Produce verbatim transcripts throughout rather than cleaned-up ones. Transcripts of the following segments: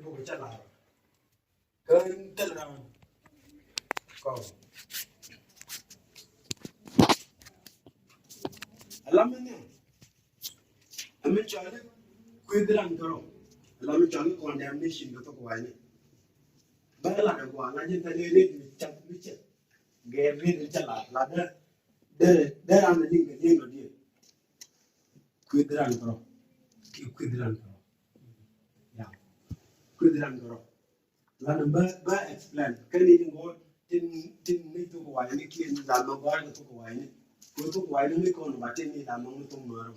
Buk cä lar. Kä thil ram kɔn. Alam mi nhiam. Amin cɔl ni kueth ran kärɔ. Alam mi cɔl ni condemnation kɛ thok wayni. Bä la dɛ gua la jin thani red mi cak mi cak. Gɛ red mi cak la la dɛ dɛ dɛ ran ni kɛ ni nɔ diɛ. Kueth ran kärɔ. Ki kueth ran kärɔ. Ya. Kueth ran kärɔ. Lan bä bä explain. Kɛ ni ni ŋuɔ̱t tin tin ni thok wayni kiɛ ni lan ma gɔaa ni thok wayni. Ko thok wayni ni kɔn ba tin ni lan ma ŋuɔ̱t thok maro.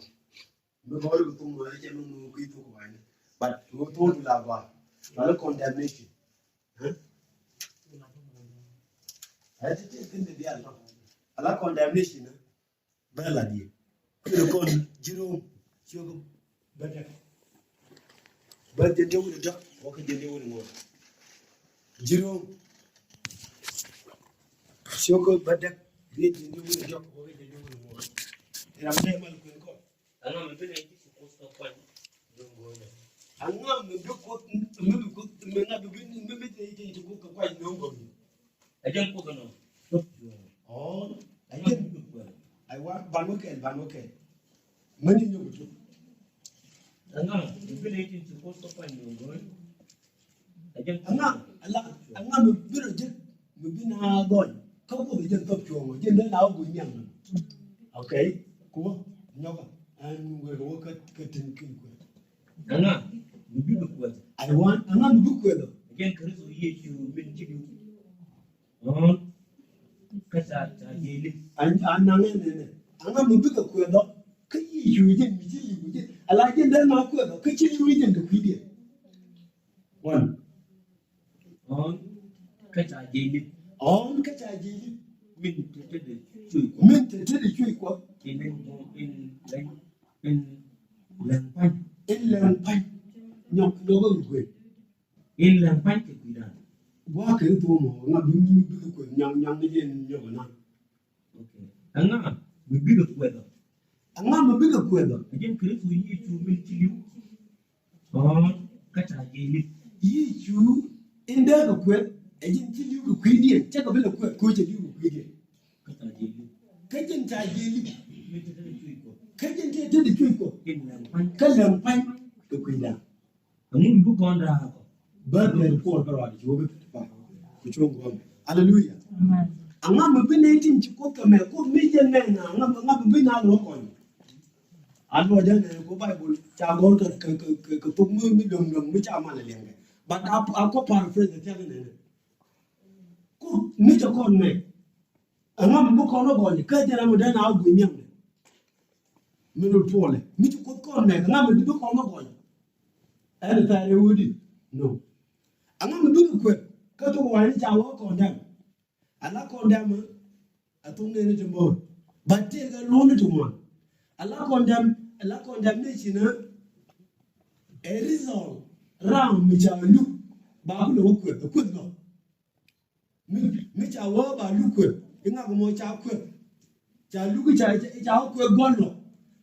Mi gɔaa ni thok maro cɛ mi ŋuɔ̱t ki thok wayni. But ŋuɔ̱t thok la gɔaa. Ba la condemnation. Huh? Ɛ ti ti ti ti dial tɔ. Ala condemnation. Bä la diɛ. Kui̱ kɔn ji̱ Rom ciök bädäk. Bä jɛn te wut dɔ̱k wä kä jɛn te wut ŋuɔ̱t. Ji̱ Rom ciök bädäk. Bä jɛn te wut dɔ̱k wä kä jɛn te wut ŋuɔ̱t. Ram dee mal kui̱ kɔn. Aŋa mi bi nɛy ti ci Kuoth kɛ kuany no̱o̱ŋ go̱o̱rä? Aŋa mi bi Kuoth mi bi Kuoth mi ŋa bi bi mi bi nɛy ti ci Kuoth kɛ kuany no̱o̱ŋ go̱o̱rä? Ɛ jɛn Kuoth ɛnɔ. Ɔ, ɛ jɛn. Aiwa, ban wä kɛl, ban wä kɛl. Mäni nyɔk tuk. Aŋa mi bi nɛy ti ci Kuoth kɛ kuany no̱o̱ŋ go̱o̱rä? Ɛ jɛn Kuoth ɛnɔ. Aŋa, ala, aŋa mi bi rɔ jek mi bi na gɔny. Kä Kuoth ɛ jɛn thop cuɔ̱ɔ̱ŋ, jɛn dee na wä gui̱ nhiam. Okay. Kuɔ nyɔkɛ ɛn wek wä kä kä tin kin kuɛ. Aŋa mi bi bi kuɛth. Aiwa, aŋa mi bi kuɛth. Ɛ jɛn Kritho Yecu min ci diw. Ɔn kä ca ca jeli. An an naŋɛ nɛnɛ. Aŋa mi bi kɛ kuɛth ɔ. Kä Yecu jɛn mi ci liw jɛn. Ala jɛn dee na kuɛth ɔ kä ci liw jɛn kɛ kui̱diɛ. Wan. Ɔn kä ca jiɛc lip. Ɔn kä ca jiɛc lip. Min te te de cuy kuɔ. Min te te de cuy kuɔ. In lɛŋ in lɛŋ in lɛŋ pa̱ny. In lɛŋ pa̱ny. Nyɔk nyɔk in kuɛ. In lɛŋ pa̱ny kɛ kui̱dan. Gua kɛ in thuɔ̱ɔ̱mɔ ŋa bi mi bi kɛ kuɛ nyaŋ nyaŋ ni jɛ nyɔk na. Okay. Aŋa mi bikɛ kuɛth ɔ? Aŋa mi bikɛ kuɛth ɔ? Ɛ jɛn Kritho Yecu min ci li̱w. Ɔn kä ca jiɛc lip. Yecu in dee kɛ kuɛth ɛ jɛn ci li̱w kɛ kui̱diɛn cɛ kɛ bi lɛ kuɛth koc ɛ li̱w kɛ kui̱diɛn. Kä ca jiɛc lip. Kä jɛn ca jiɛc lip. Min te te de cuy kuɔ. Kä jɛn te te de cuy kuɔ. In lɛŋ pa̱ny. Kä lɛŋ pa̱ny kɛ kui̱dan. Aŋu mi bi kɔn da̱a̱k kɔ? Bä bɛ kuɔr kä ruac ci wä bi thirty five. Ku cuŋ guɔm. Aleluya. Amen. Aŋa mi bi nɛy tin ci Kuoth kɛ mɛ Kuoth mi jɛ nɛn aŋa aŋa mi bi na luɔ kɔn. A luɔ jɛ nɛn ku Baibul ca gɔr kɛ kɛ kɛ kɛ thok mi mi luɔm luɔm mi ca mal liɛŋ kɛ. But a a kɔ paraphrase thiak nɛn. Kuoth mi cɛ kɔn mɛ. Aŋa mi bi kɔn wä gɔny kä jɛn ram mi dee na wä gui̱ nhiam. Mi lut puɔlɛ mi ci Kuoth kɔn mɛ aŋa mi bi kɔn wä gɔny. Ɛn thɛɛr ɛ wudi no. Aŋa mi bi kɛ kueth kä thok wani ca wä condemn. Ala condemn a thok neni ti mo̱o̱r. Ba tiɛɛr kɛ luɔni ti ŋuan. Ala condemn ala condemnation ɛ result ram mi ca luk ba kulɛ wä kueth ɛ kueth lɔ. Mi mi ca wä ba luk kueth iŋa kɛ mɔ ca kueth. Ca luk ica ica wä kueth guɔn lɔ.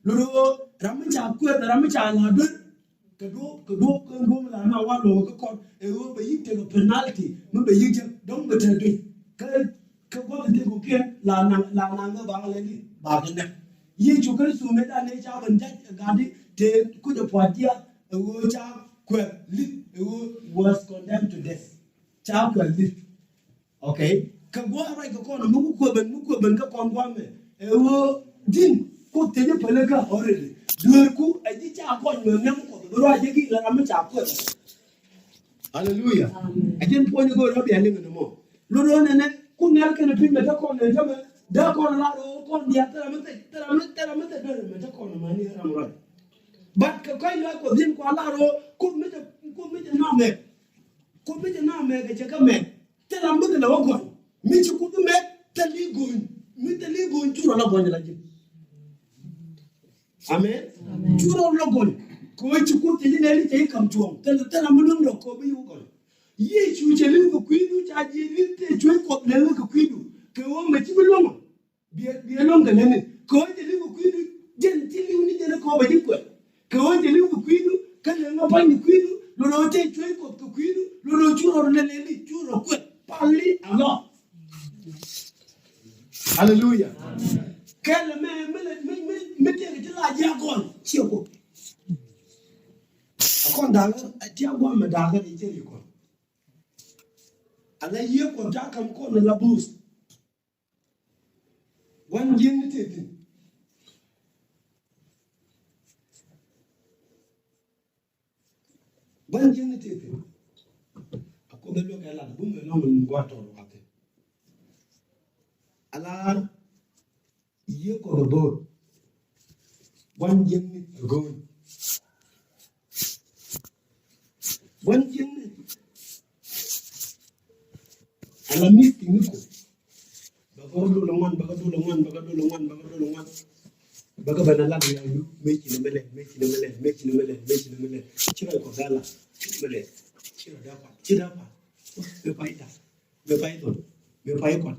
Lori wä ram mi ca kueth ram mi ca la duer. Kɛ duɔ̱ɔ̱p kɛ duɔ̱ɔ̱p kɛ duɔ̱ɔ̱p mi la ma wa lɔ kɛ kɔn ɛ wä bɛ yi̱k tekɛ penalty mi bɛ yi̱k jɛ dɔ̱ŋ bɛ tɛr duec. Kɛ kɛ gua̱th in tekɛ kiɛn la naŋ la naŋ kɛ ba kɛ lɛ ni ba kɛ nɛk. Yecu Kritho mëë dan ni ca ben jac ɛ gat di te kucɛ pua̱t diaal ɛ wä ca kueth li̱th ɛ wä was condemned to death. Ca kueth li̱th. Okay. Kɛ gua̱a̱th ruac kɛ kɔn mi ku kueth ben mi kueth ben kä kɔn gua̱a̱th mɛ ɛ ɣöö din Kuoth thiec pälikä already. Dueerku ɛ ji̱ ca kɔn mɛ nhiam Kuɔth bi ruac jɛ gi̱i̱k la ram mi ca kueth. Aleluya. Amen. Ɛ jɛn puɔ̱ny go̱o̱r rɔ bia liŋ ni mɔ. Lot ɣöö nɛnɛ ku nhial kɛn pi̱ny mɛ te kɔn nɛ tämɛ dee kɔn lar ɣöö kɔn diaal thil ram mi thil thil ram mi thil ram mi thil duer mɛ te kɔn mɛ ni ram ruac. But kɛ kɔc luac Kuɔth din kua lar ɣöö Kuoth mi te Kuoth mi te nɔmɛ. Kuoth mi te nɔmɛ kɛ cɛ kä mɛ. Thil ram mi thil ɛ wä gɔny mi ci Kuoth mɛ thil i̱ go̱ny mi thil i̱ go̱ny cu rɔ la gɔny la ji̱. Amen. Amen. Cu rɔ la gɔny kɛ wee ci Kuoth cɛ ji̱ nɛɛni cɛ i̱ kam cuɔ̱ɔ̱ŋ thil thil ram mi luäŋ rɔ kɛ wee bi i̱ wä gɔny. Yecu cɛ li̱w kɛ kui̱du ca jiɛ li̱w tëë cuec Kuɔth lɛl kɛ kui̱du kɛ wee mɛ ci bi luäŋ ɔ. Biɛ biɛ luäŋ kɛ lɛni kɛ wee cɛ li̱w kɛ kui̱du jɛn ci li̱w ni jɛn kɛ wee bɛ ji̱ kuɛth kɛ wee cɛ li̱w kɛ kui̱du kä lɛl ŋä pa̱ny ni kui̱du. Lot ɣöö tëë cuec Kuɔth kɛ kui̱du, lot ɣöö cu rɔ lɛl lɛli, cu rɔ kuɛth pali alɔ. Haleluya. Kɛl mɛ mi lɛ mi mi mi tëëkɛ ti la jiak gɔl ciɛ Kuɔth. A kɔn da̱a̱k ɛ tiak guam ɛ da̱a̱k ɛ cɛ ri kɔn. Ala yiëë Kuɔth ta̱a̱ kam kɔn ala buuth. Gua̱n jiäkni tëë thi̱n. Gua̱n jiäkni tëë thi̱n. A Kuoth ɛ luäk ɛ lat bum ɛ lɔ̱ŋ in gua̱a̱th tɔɔr wa̱thi̱n. Ala yiëë Kuɔth ɛ bo̱o̱r. Gua̱n jiäkni ɛ go̱o̱ny. Gua̱n jiäkni. Ala mi̱th ti̱ni Kuoth. Bɛ kɛ dul ŋuan, bɛ kɛ dul ŋuan, bɛ kɛ dul ŋuan, bɛ kɛ dul ŋuan. Bɛ kɛ ben a lat ria̱a̱ŋdu, mëë ci nɛ mi lɛl, mëë ci nɛ mi lɛl, mëë ci nɛ mi lɛl, mëë ci nɛ mi lɛl. Ci rɔ kɔ bɛ lat mi lɛl. Ci rɔ dee kɔn, ci dee kɔn. Mëë pay da̱k, mëë pay thol, mëë pay kɔn,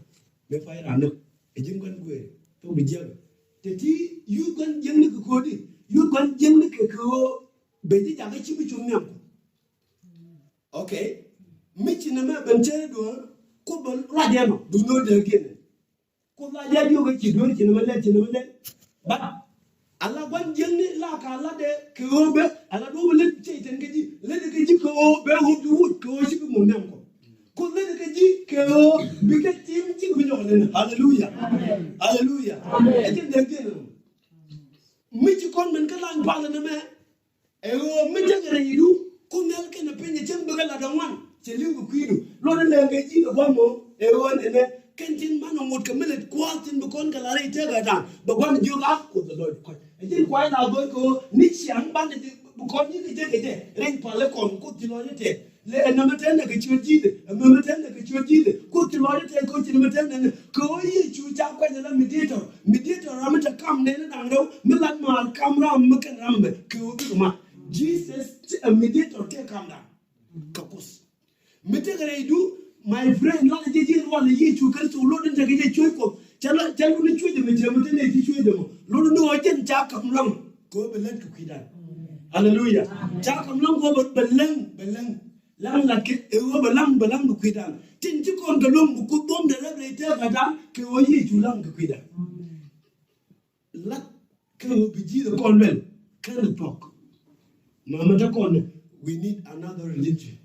mëë pay raan nä. Ɛ ji̱n gua̱n guëër, thok bi jiäk. Tɛ ti yuth gua̱n jiäkni kɛ ko̱di, yuth gua̱n jiäkni kɛ kɛ ɣöö ben ji̱ jakä ci mi cuŋ nhiam kɔ. Okay. Mi ci nɛ mɛ ben cɛ duɔ̱ɔ̱r Kuoth bɛ ruac ɛnɔ duundɛ dee kiɛn. Kuoth la jɛ diɔ̱k ɛ ci duer ci nɛ mɛ lɛl ci nɛ mɛ lɛl. But ala gua̱n jiäkni la ka la dee kɛ ɣöö bɛ ala duɔ̱ɔ̱p lät cɛ itɛn kä ji̱ lät kä ji̱ kɛ ɣöö bɛ ɣöö bi wuc kɛ ɣöö ci bi mɔ nɛm kɔ. Kuoth lät kä ji̱ kɛ ɣöö bi kɛ tim ci bi nyɔk lät. Haleluya. Haleluya. Ɛ cɛ dee kiɛn. Mi ci kɔn ben kä lany palä nɛ mɛ. Ɛ ɣöö mi jäk rɛydu Kuoth Nhial kɛnɛ piny ɛ cäŋ bikɛ lat ɛ ŋuan cɛ li̱w kɛ kui̱du. Luɔt in lɛŋ kɛ ji̱ kɛ gua̱a̱th mɔ ɛ ɣöö nɛnɛ kɛn tin man ɛ ŋot kɛ mi lät kua̱r tin bi kɔn kɛ la rɛy tëëk ɛ da̱a̱n bɛ gua̱n jiök a Kuoth ɛ lɔc kɔc. Ɛ ji̱n kuay la go̱o̱r kɛ ɣöö ni ciaŋ ban bi kɔn ji̱ kɛ jek kɛ jɛ rɛy pal ɛ kɔn Kuoth ci lɔc ɛ tɛth. Lɛ ɛ nɛmɛ tɛn nɛ kɛ ciöt ji̱thɛ, ɛ mɛmɛ tɛn nɛ kɛ ciöt ji̱thɛ. Kuoth ci lɔcdɛ tɛth kɛ ɣöö ci nɛmɛ tɛn nɛ nɛ kɛ ɣöö Yecu ca kuɛth ɛ la mediator. Mediator ram mi te kam nɛn da̱ŋ rɛw mi lat maar kam ram mi kɛn ram mɛ kɛ ɣöö bikɛ mat. Jesus ti ɛ mediator tëë kam da̱ŋ kɛ Kuoth. Mi tekɛ rɛydu, my friend, lat ji̱ ji̱ rual ɛ Yecu Kritho lot in tekɛ jɛ cuec Kuɔth. Ca la ca lot in cuec ɛmɛ cɛ mi te nɛ ci cuec ɛmɔ lot in ɣöö jɛn ca kam ram kɛ ɣöö bɛ lät kɛ kui̱dan. Haleluya. Ca kam ram kɛ ɣöö bɛ bɛ läŋ bɛ läŋ. Laŋ lat kɛ ɛ ɣöö bɛ laŋ bɛ laŋ kɛ kui̱dan. Tin ci kɔn kɛ luäŋ bi Kuoth buɔ̱mdɛ rɛp rɛy tëëkädan kɛ ɣöö Yecu laŋ kɛ kui̱dan. Lat kɛ ɣöö bi ji̱th ɛ kɔn luɛl kɛn ɛ thuɔ̱k. Mamɛ te kɔn ɛ, we need another religion.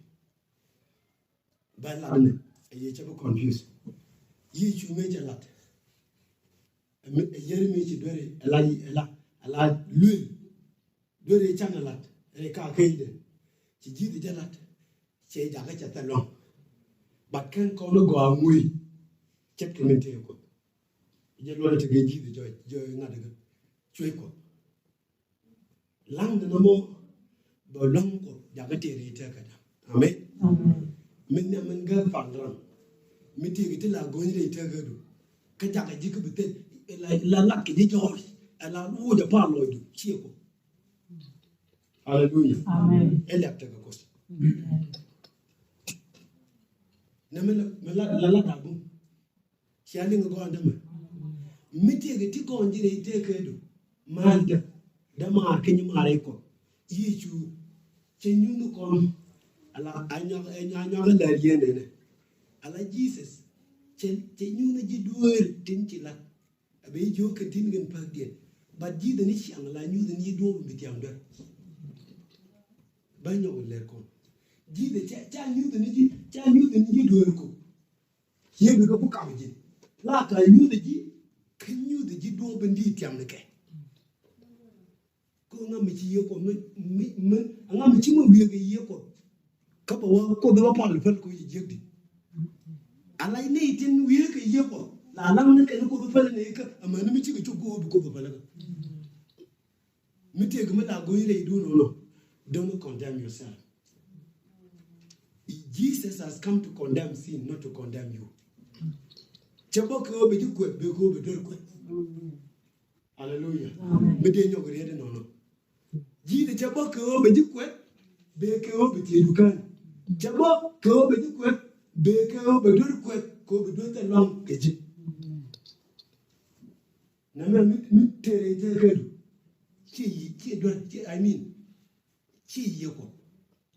Ba lat ni ɛ yɛ cɛ bi confuse. Yecu mëë cɛ lat. Ɛ mi ɛ yɛri mëë ci dueri ɛ la ɛ la ɛ la luel. Dueri ca̱ŋ ɛ lat rɛy ka kecdɛ. Ci ji̱th jɛ lat cɛ jakä cɛ thil luaŋ. But kɛn kɔn ni gɔaa ŋuëë. Cɛ kɛ min tëë Kuoth. Jɛ luɔt tekɛ ji̱th jɔc jɔc ŋa̱t kä cuec Kuɔth. Laŋ ni nɔmɔ bɛ luaŋ Kuɔth jakä tëë rɛy tëëkädan. Amen. Min nhiam min gäk pal ram mi tëëk ti la go̱ny rɛy tëëkädu. Kä jakä ji̱ kä bi thil la la lat kɛ ji̱ jɔɔc ɛ la wuɔc ɛ pal lɔcdu ciɛ Kuɔth. Haleluya. Amen. Ɛ liak tekɛ Kuoth. Nɛ mi la mi la la la dagu. Cia liŋ gɔɔn dämɛ mi tëëkɛ ti gɔɔn ji̱ rɛy tëëkädu. Mal däk dämaar kä nyimaar rɛy Kuɔth. Yecu cɛ nyuuth kɔn ala a nyɔk a nyɔk a lär yɛn nɛnɛ. Ala Jesus cɛ cɛ nyuuth ji̱ dueer tin ci lat. A ben jiök kɛ tin kɛn päkdiɛn. But ji̱ dhɛ ni ciaŋ la nyuth ni ji̱ duɔ̱ɔ̱p in bi thiaŋ duer. Bä nyɔk in lɛr kɔn ji̱ dhɛ ca ca nyuth ni ji̱ ca nyuth ni ji̱ duer kɔ. Ciɛ bi kɛ ku kam ji̱ la ka nyuth ji̱ kä nyuth ji̱ duɔ̱ɔ̱p in di thiaŋ ni kɛ. Kä ŋa mi ci yiëë Kuɔth mi mi mi ŋa mi ci mi wiee kɛ yiëë Kuɔth. Kä bɛ wä Kuoth bä pal päl kɛ wä ci jiäk di. Ala ni tin wiee kɛ yiëë Kuɔth la laŋ ni kɛn Kuoth bä päl ni kä amäni mi ci kɛ cuk kɛ wä bi Kuoth bä päl kä. Mi tëëk mi la go̱o̱c rɛy duun nɔnɔ. Don't condemn yourself. Jesus has come to condemn sin, not to condemn you. Cɛ bä kɛ wä bɛ ji̱ kuɛth bɛ kɛ wä bɛ duer kuɛth. Aleluya. Amen. Mi dee nyɔk riet inɔnɔ. Ji̱ de cɛ bä kɛ ɣöö bɛ ji̱ kuɛth bɛ kɛ ɣöö bɛ thiec dukan. Cɛ bä kɛ ɣöö bɛ ji̱ kuɛth bɛ kɛ ɣöö bɛ duer kuɛth kɛ ɣöö bɛ duer thil luaŋ kɛ ji̱. Nɛmɛ mi mi tëë rɛy tëë kädu. Ci yi ci duer ci I mean. Ci yi kuɔth.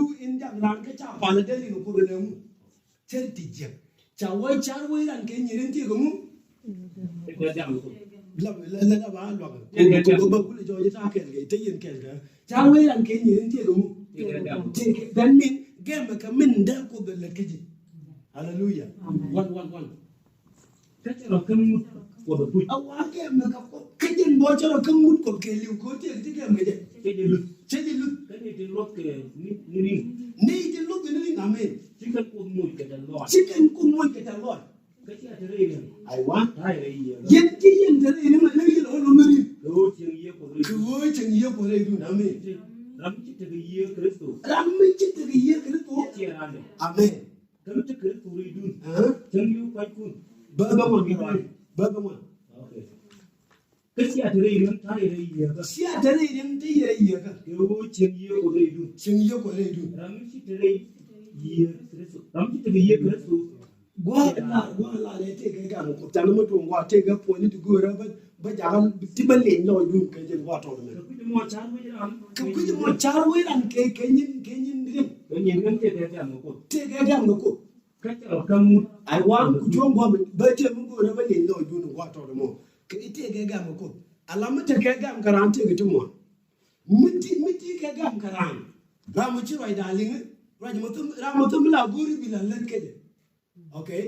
tu in jak raan kä ca pal a dee rin Kuoth ɛ lɛ ŋu. Cär ti jiäk. Ca wä car wee ran kɛ nyirin tiek ŋu. Lɛ, lɛ, lɛ, lɛ ba luak. Ba kul jɔɔc ta kɛl kɛ, te yen kɛl kɛ. Car wee ran kɛ nyirin tiek ŋu. Tiek, that mean, gɛmɛ kɛ min dee Kuoth ɛ lät kä ji̱. Hallelujah. Amen. Wan, wan, wan. Kä cɛ rɔ kä ŋut Kuɔth ɛ puc. A wa gɛmɛ kɛ Kuoth. Kä jɛn bɔ cɛ rɔ kä ŋut Kuɔth kɛ liw kɛ tiek ti gɛmɛ jɛ. Cɛ jɛ luth. Cɛ jɛ luth. Kä ni ti luɔth kɛ ni, ni riŋ. Ni ti luɔth kɛ ni riŋ, amen. Ci kɛn Kuoth moc kɛ tɛth lɔaac. Ci kɛn Kuoth moc kɛ tɛth lɔaac. Kä cia te rɛy riŋ. Aiwa. Ta̱a̱ rɛy yiëë. Yɛn ci yɛn te rɛy riŋ, a lɛ yɛn ɣän lɔ mi riŋ. Kɛ ɣöö cieŋ yiëë Kuɔth rɛydun. Kɛ ɣöö cieŋ yiëë Kuɔth rɛydun, amen. Ram mi ci tekɛ yiëë Kritho. Ram mi ci tekɛ yiëë Kritho. Ciɛ randɛ. Amen. Kä mi ci Kritho rɛydun. Aa. Cäŋ yio̱w kuackun. Bä bä ŋuan. Bä bä ŋuan. Okay. Kä cia te rɛy riŋ ta̱a̱ rɛy yiëëkä. Cia te rɛy riŋ ta̱a̱ rɛy yiëëkä. Kɛ ɣöö cieŋ yiëë Kuɔth rɛydun. Cieŋ yiëë Kuɔth rɛydun. Ram mi ci te rɛy yiëë Kritho. Ram mi ci tekɛ yiëë Kritho. Gua̱a̱th la, gua̱a̱th la lɛ tëëkɛ gam Kuɔth. Canɛ mi tuɔ̱ŋ gua̱a̱th tëëkɛ puɔ̱nyni ti göörä bä, bä jakä ti bä leny lɔcdun kɛ jɛn gua̱a̱th tɔt mɛ. Kɛ kui̱c mɔ car wec ran. Kɛ kui̱c mɔ car wec ran kɛ, kɛ nyin, kɛ nyin riɛm. Kɛ nyin riɛm tëëkɛ gam kɛ Kuɔth. Tëëkɛ gam kɛ Kuɔth. Kä cɛ rɔ kä ŋut. Aiwa, ku cuɔ̱ŋ gua̱a̱th bä tëë mi göörä bä leny lɔcdun gua̱a̱th tɔt mɔ. Kɛ i̱ tëëkɛ gam kɛ Kuɔth. Ala mi tekɛ gam kɛ raan tëëkɛ ti muɔ̱ɔ̱n. Mi ti, mi ti kɛ gam kɛ raan. Ram mi ci ruacda liŋ, ruac mi thum, ram mi thum mi la go̱o̱ri bi la lät kecɛ. Okay.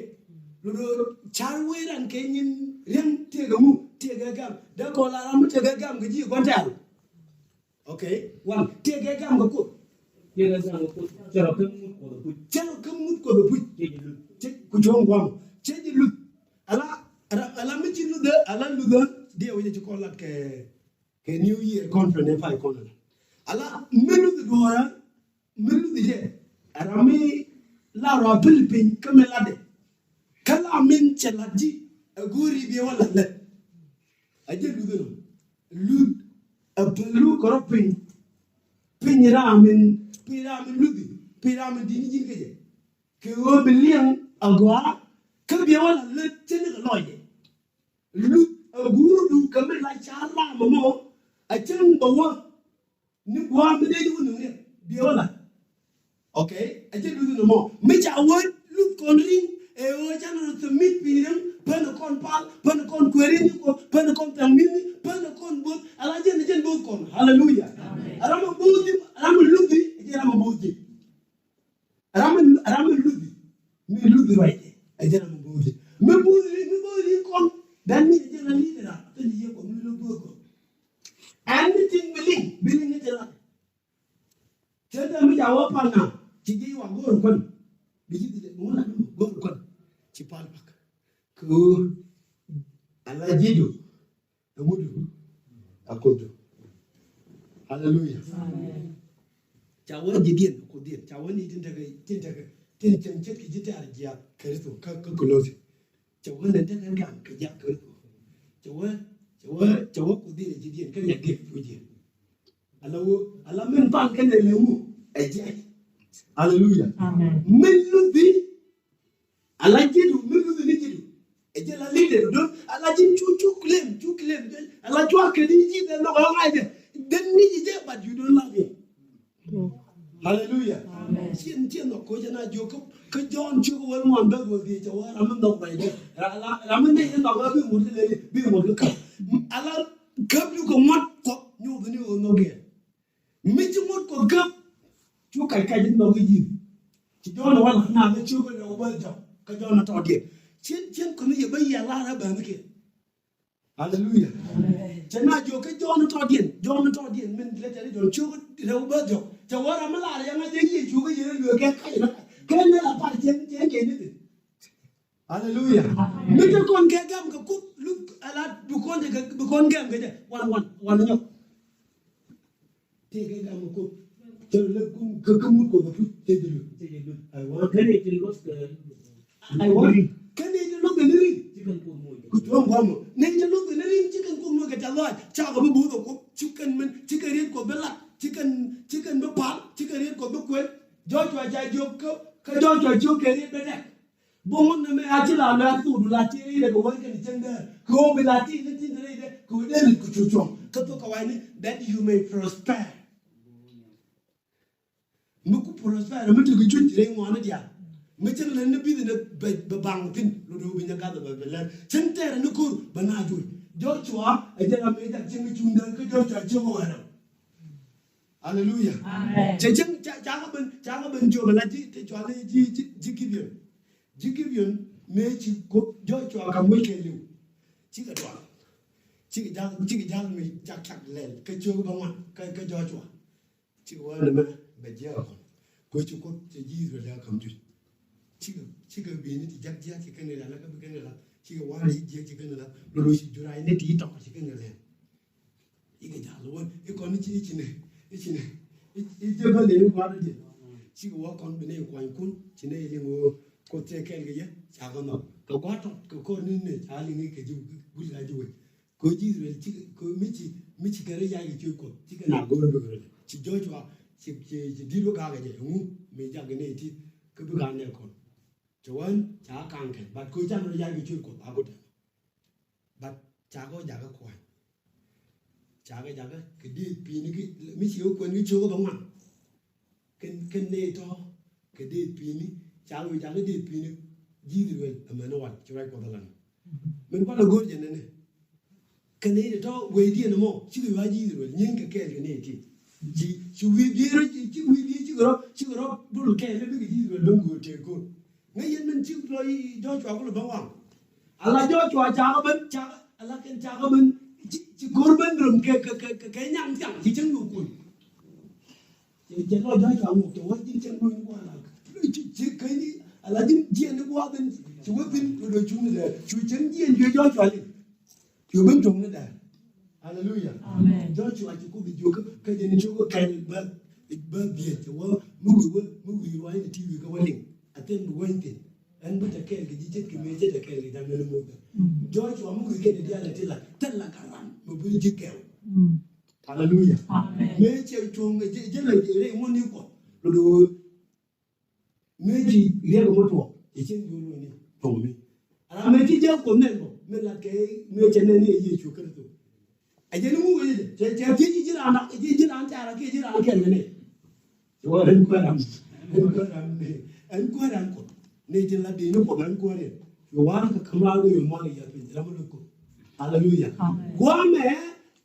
Ludo car wee ran kɛ nyin riɛm tëëkɛ ŋu, tëëkɛ gam. Dee kɔn la ram mi tëëkɛ gam kɛ ji̱ gua̱n tɛ̈r. Okay. Wan, tëëkɛ gam kɛ Kuoth. Tëëkɛ gam kɛ Kuoth. Cɛ rɔ kä ŋut Kuɔth ɛ puc. Cɛ rɔ kä ŋut Kuɔth ɛ puc. Cɛ ji̱ luth. Cɛ ku cuɔ̱ŋ gua̱a̱th. Cɛ ji̱ luth. Ala, ala, ala mi ci luth ɛ, ala luth ɛ. Diɛ wecɛ ci kɔn lat kɛ, kɛ New Year conference ɛ pay kɔn ala. Ala mi luth duɔ̱ɔ̱rä. Mi luth jɛ, ɛ ram mi la rɔ pil piny kä mi latdɛ. Kä la min cɛ lat ji̱, ɛ go̱o̱ri bi wä lat lät. A jɛ luth ɛnɔ. Luth, ɛ pälu kɛ rɔ piny. Piny ram min, piny ram min luthi, piny ram min di̱t ni ji̱n kecɛ. Kɛ ɣöö bi liɛŋ agɔaa, kä bi Biɛ wä la lät cä ni kɛ lɔcdɛ. Luth a guurdu kɛ mi la ca ram mɔ a cäŋ bɛ wä ni gua̱a̱ mi dee ji̱ wä nuŋ riɛk. Biɛ wä la. Okay, a cä luth ni mɔ mi ca wä luth kɔn ri̱ŋ. Ɛ ɣöö ca ni rɔ thämit piny ri̱ŋ pän kɔn pal pän kɔn kueeri ni kuɔ pän kɔn thaŋ mi̱ni pän kɔn bo̱th. Ala jɛn jɛn bo̱th kɔn. Haleluya. Amen. Ram a bo̱th ji̱ ram a luthi a jɛn ram a bo̱th ji̱. Ram in, ram in luthi. Mi luthi ruacdɛ. Ɛ jɛn ram in bo̱o̱thi. Mi bo̱o̱thi, mi bo̱o̱thi kɔn. That means ɛ jɛn ram in luthi ram. Thil yɛ kɔn mi luthi bo̱o̱th kɔn. Anything bi liŋ, bi liŋ ni ti ram. Cɛ dee mi ca wä pal na. Ci ji̱ wa go̱o̱r kɔn. Bi ji̱ dee ŋun la go̱o̱r kɔn. Ci pal pak. Kɛ ɣöö ala ji̱du. Ɛŋu du? A Kuothdu. Haleluya. Amen. Ca wä ji̱diɛn a Kuothdiɛn. Ca wä ni tin tekɛ, tin tekɛ, tin cieŋ ce̱tkɛ ji̱ tɛ̈r jiath Kritho kä, kä Kolothi. Ca wä ni tekɛ gam kɛ jiath Kritho. Ca wä, ca wä, ca wä Kuothdiɛn a ji̱diɛn kä nya gek pujiɛn. Ala wä, ala min pan kɛnɛ lɛ ŋu ɛ jiath. Haleluya. Amen. Min luthi Ala ji̱du mi luthi ni ji̱du. Ɛ jɛ la leader don ala ji̱n cu cu claim cu claim. Ala cua kɛ ni ji̱ dɛ nhɔk ɣɔŋ a jɛ. Den ni ji̱ jɛ but you don't love him. Hallelujah. Amen. Cien cien nhɔk koc ɛn a jiök kä John ciök wäl ŋuan bɛ guɔ dhiec cɛ wä ram mi nhɔk ruac jɛ. Ram mi nɛy jɛ nhɔk ɣä bi ŋut kä lɛli bi ŋut kä käp. Ala käp du kɛ ŋuɔ̱t Kuɔth nyoth ni ɣöö nhɔk yɛ. Mi ci ŋuɔ̱t Kuɔth käp cu kac kac in nhɔk i̱ ji̱n. Ci Jɔ̱ɔ̱n ɛ wal na kä ciök in rɛw bä jɔk kä Jɔ̱ɔ̱n ɛ tɔɔdiɛn. Cien cien kɔn i̱ yɛ bä yia lar ɛ bäni kiɛ. Haleluya. Cɛ na jiök kä Jɔ̱ɔ̱n ɛ tɔɔdiɛn Jɔ̱ɔ̱n ɛ tɔɔdiɛn min lɛ tɛni Jɔ̱ɔ̱n ciök in rɛw bä jɔk. Cɛ wä ram mi lar yɛ ŋa̱c ɛ Yecu kä yɛ rɛ lueek kɛ kac in ɛ kac in ɛ la par cien cien kɛ ni. Haleluya. Amen. Mi te kɔn kɛ gam kɛ Kuoth luk ala bi kɔn kɛ bi kɔn gam kɛ jɛ wan wan wan nyɔk. Te kɛ gam kɛ Kuoth. Cɛ lɛ kum kɛ kɛ mut Kuoth kɛ puc te jɛ luk. Te jɛ luk. Aiwa. Kɛn i̱ te luth kɛ. Aiwa. Kɛn i̱ te luth kɛ ni ri̱ŋ. Ci kɛn Kuoth moc. Ku tuɔm guam mɔ. Ni te luth kɛ ni ri̱ŋ ci kɛn Kuoth moc kɛ ca lɔac. Ca kɛ bi buuth ɛ Kuoth ci kɛn min ci kɛ riet Kuoth bi lat ci kɛn ci kɛn bi pal ci kɛ riet Kuoth bi kuel. Joshua ca jiök kä kä Joshua jiök kɛ riet bi dɛk. Bi ŋuɔ̱t ni mɛ a ci la lɔɛ a thok du la ti rɛydɛ kɛ wä kɛn cieŋ dee kɛ ɣöö bi la ti ni tin rɛydɛ kɛ wä dee rit kɛ cu cuɔ̱ŋ kä thok kɛ wayni that you may prosper. Mi ku prosper mi ti kɛ cuc rɛy ŋuani diaal mi cieŋ lɛ ni bi̱th ni bɛ baŋ thin lo dee wä bi nyɛ gath bɛ bɛ lɛr cieŋ tɛɛrɛ ni ko̱r bɛ na juc. Joshua ɛ jɛ ram mi jak cieŋ cuŋ dee kä Joshua cieŋ wä rɛw. Haleluya. Amen. Cɛ cieŋ ca ca kɛ ben ca kɛ ben jiök la ji̱ te cuali ji̱ ji̱ ji̱ Gibeon. Ji̱ Gibeon mëë ci Kuoth Joshua ka muec kɛ li̱w. Cikɛ dual. Cikɛ ja̱l cikɛ ja̱l mi cak cak lɛl kä ciök bä ŋuan kä kä Joshua. Cikɛ wä ni mɛ bɛ jiɛk a kɔn. Kuec ci Kuoth cɛ ji̱ Israel ya kam juc. Cikɛ cikɛ bi̱i̱ni ti jak jiak ci kɛn ila la kä bi kɛn ila cikɛ wä ni jiak ci kɛn ila. Lolo ci jura ni ti tɔk ci kɛn ila. Ikɛ ja̱l wä ikɔn i̱ ci i̱ ci nɛ i̱ ci nɛ i̱ jɛ bä leni gua̱a̱r i̱ jɛ. Cikɛ wä kɔn bi nɛ kuanykun ci nɛ iliŋ wä Kuoth tɛ kɛɛl kɛ yɛ ca kɛ nhɔk kɛ gua̱a̱r tɔt kɛ kɔr ni nɛ ca liŋ ikɛ ji̱ gui̱l ka ji̱ wec. Kɛ ji̱ Israel cikɛ kɛ mi ci mi ci kɛ rɛ yac kɛ ciöt Kuɔth cikɛ na go̱o̱r bikɛ rɛ ci Joshua ci ci ci di̱t wä ga̱a̱k kɛ jɛ ɛŋu mi jak kɛ nɛ ti kä bi ga̱a̱k nɛ kɔn. Cɛ wä ca ka̱a̱ŋ kɛ but kɛ can rɛ yac kɛ ciöt Kuɔth a go̱o̱r tɛ. But ca kɔ jakä kuany. Ca kɛ jakä kɛ dee pi̱i̱ni ki mi ci kɛ kuɛn ki cio̱kä bä ŋuan. Kɛn kɛn nee tɔ kɛ dee pi̱i̱ni ca kɛ jakä dee pi̱i̱ni ji̱ Israel ɛmɛn wal ci ruac Kuɔth ɛlan. Min kuan ɛ go̱o̱r jɛ nɛnɛ. Kɛ nee tɔ wee diɛn ɛmɔ cikɛ yuac ji̱ Israel nyin kɛ kɛɛl kɛ nee ti. Ci ci wi̱i̱ biee rɔ ci wi̱i̱ biee cikɛ rɔ cikɛ rɔ dul kɛɛl bikɛ ji̱ Israel ben go̱o̱r tëë go̱o̱r. Ŋäc yɛn min ci lɔ i̱ Joshua kulɛ ben waŋ. Ala Joshua cakɛ ben cakɛ ala kɛn cakɛ ben ci ci go̱r ben rem kɛ kɛ kɛ kɛ nyaŋ thiaŋ ci cäŋ yuk kun. Cɛ cɛ lɔ Joshua ŋuk cɛ wä ji̱n cäŋ duɔ̱ny ni gua̱a̱r ala ci ci kɛ ni ala ji̱n jiɛn ni gua̱a̱r ben ci wä pin kɛ dɔ̱ cuŋ ni dɛ cu cäŋ jiɛn cuɛ Joshua li. Cuɛ ben cuŋ ni dɛ. Haleluya. Amen. Joshua ci Kuoth jiök kä jɛ ni cuk kɛl bä bä biɛ cɛ wä mi wi̱i̱ wä mi wi̱i̱ rua̱ny ni ti wi̱i̱ kä wä liŋ. A thil bi weny thin ɛn bi te kɛɛl kɛ ji̱ ce̱tkɛ mëë ce̱tkɛ kɛɛl kɛ ja̱ŋ ni Muthɛ. Joshua mi wi̱i̱ kɛn diaal ɛ ti la thil la ka ram mi bi ji̱ kɛɛl. Haleluya. Amen. Mëë cɛ cuɔ̱ŋ jɛ jɛ la rɛy ŋuɔ̱t ni Kuɔth lo do̱o̱. Mëë ci riɛk mi tuɔɔk cɛ cieŋ ji̱ wä luɔ̱ny ni tuɔɔk mi. Ram mëë ci jɛ Kuoth nɛn bä, mëë lat kɛ mëë cɛ nɛn ni ɛ Yecu Kritho. Ɛ jɛn ni ŋuk ɛ jɛ, cɛ, cɛ thiec ji̱ raan, ji̱, ji̱ raan tɛ̈ra kiɛ ji̱ raan kɛl kɛ nɛy. Ci wä ɛn kuäär ram, ɛn kuäär ram, ɛn kuäär ram Kuoth. Ni ti la di ni Kuoth ɛn kuäär ɛn. Ci wä kä kam la ni mual ya piny ram ni Kuoth. Haleluya. Amen. Guamɛ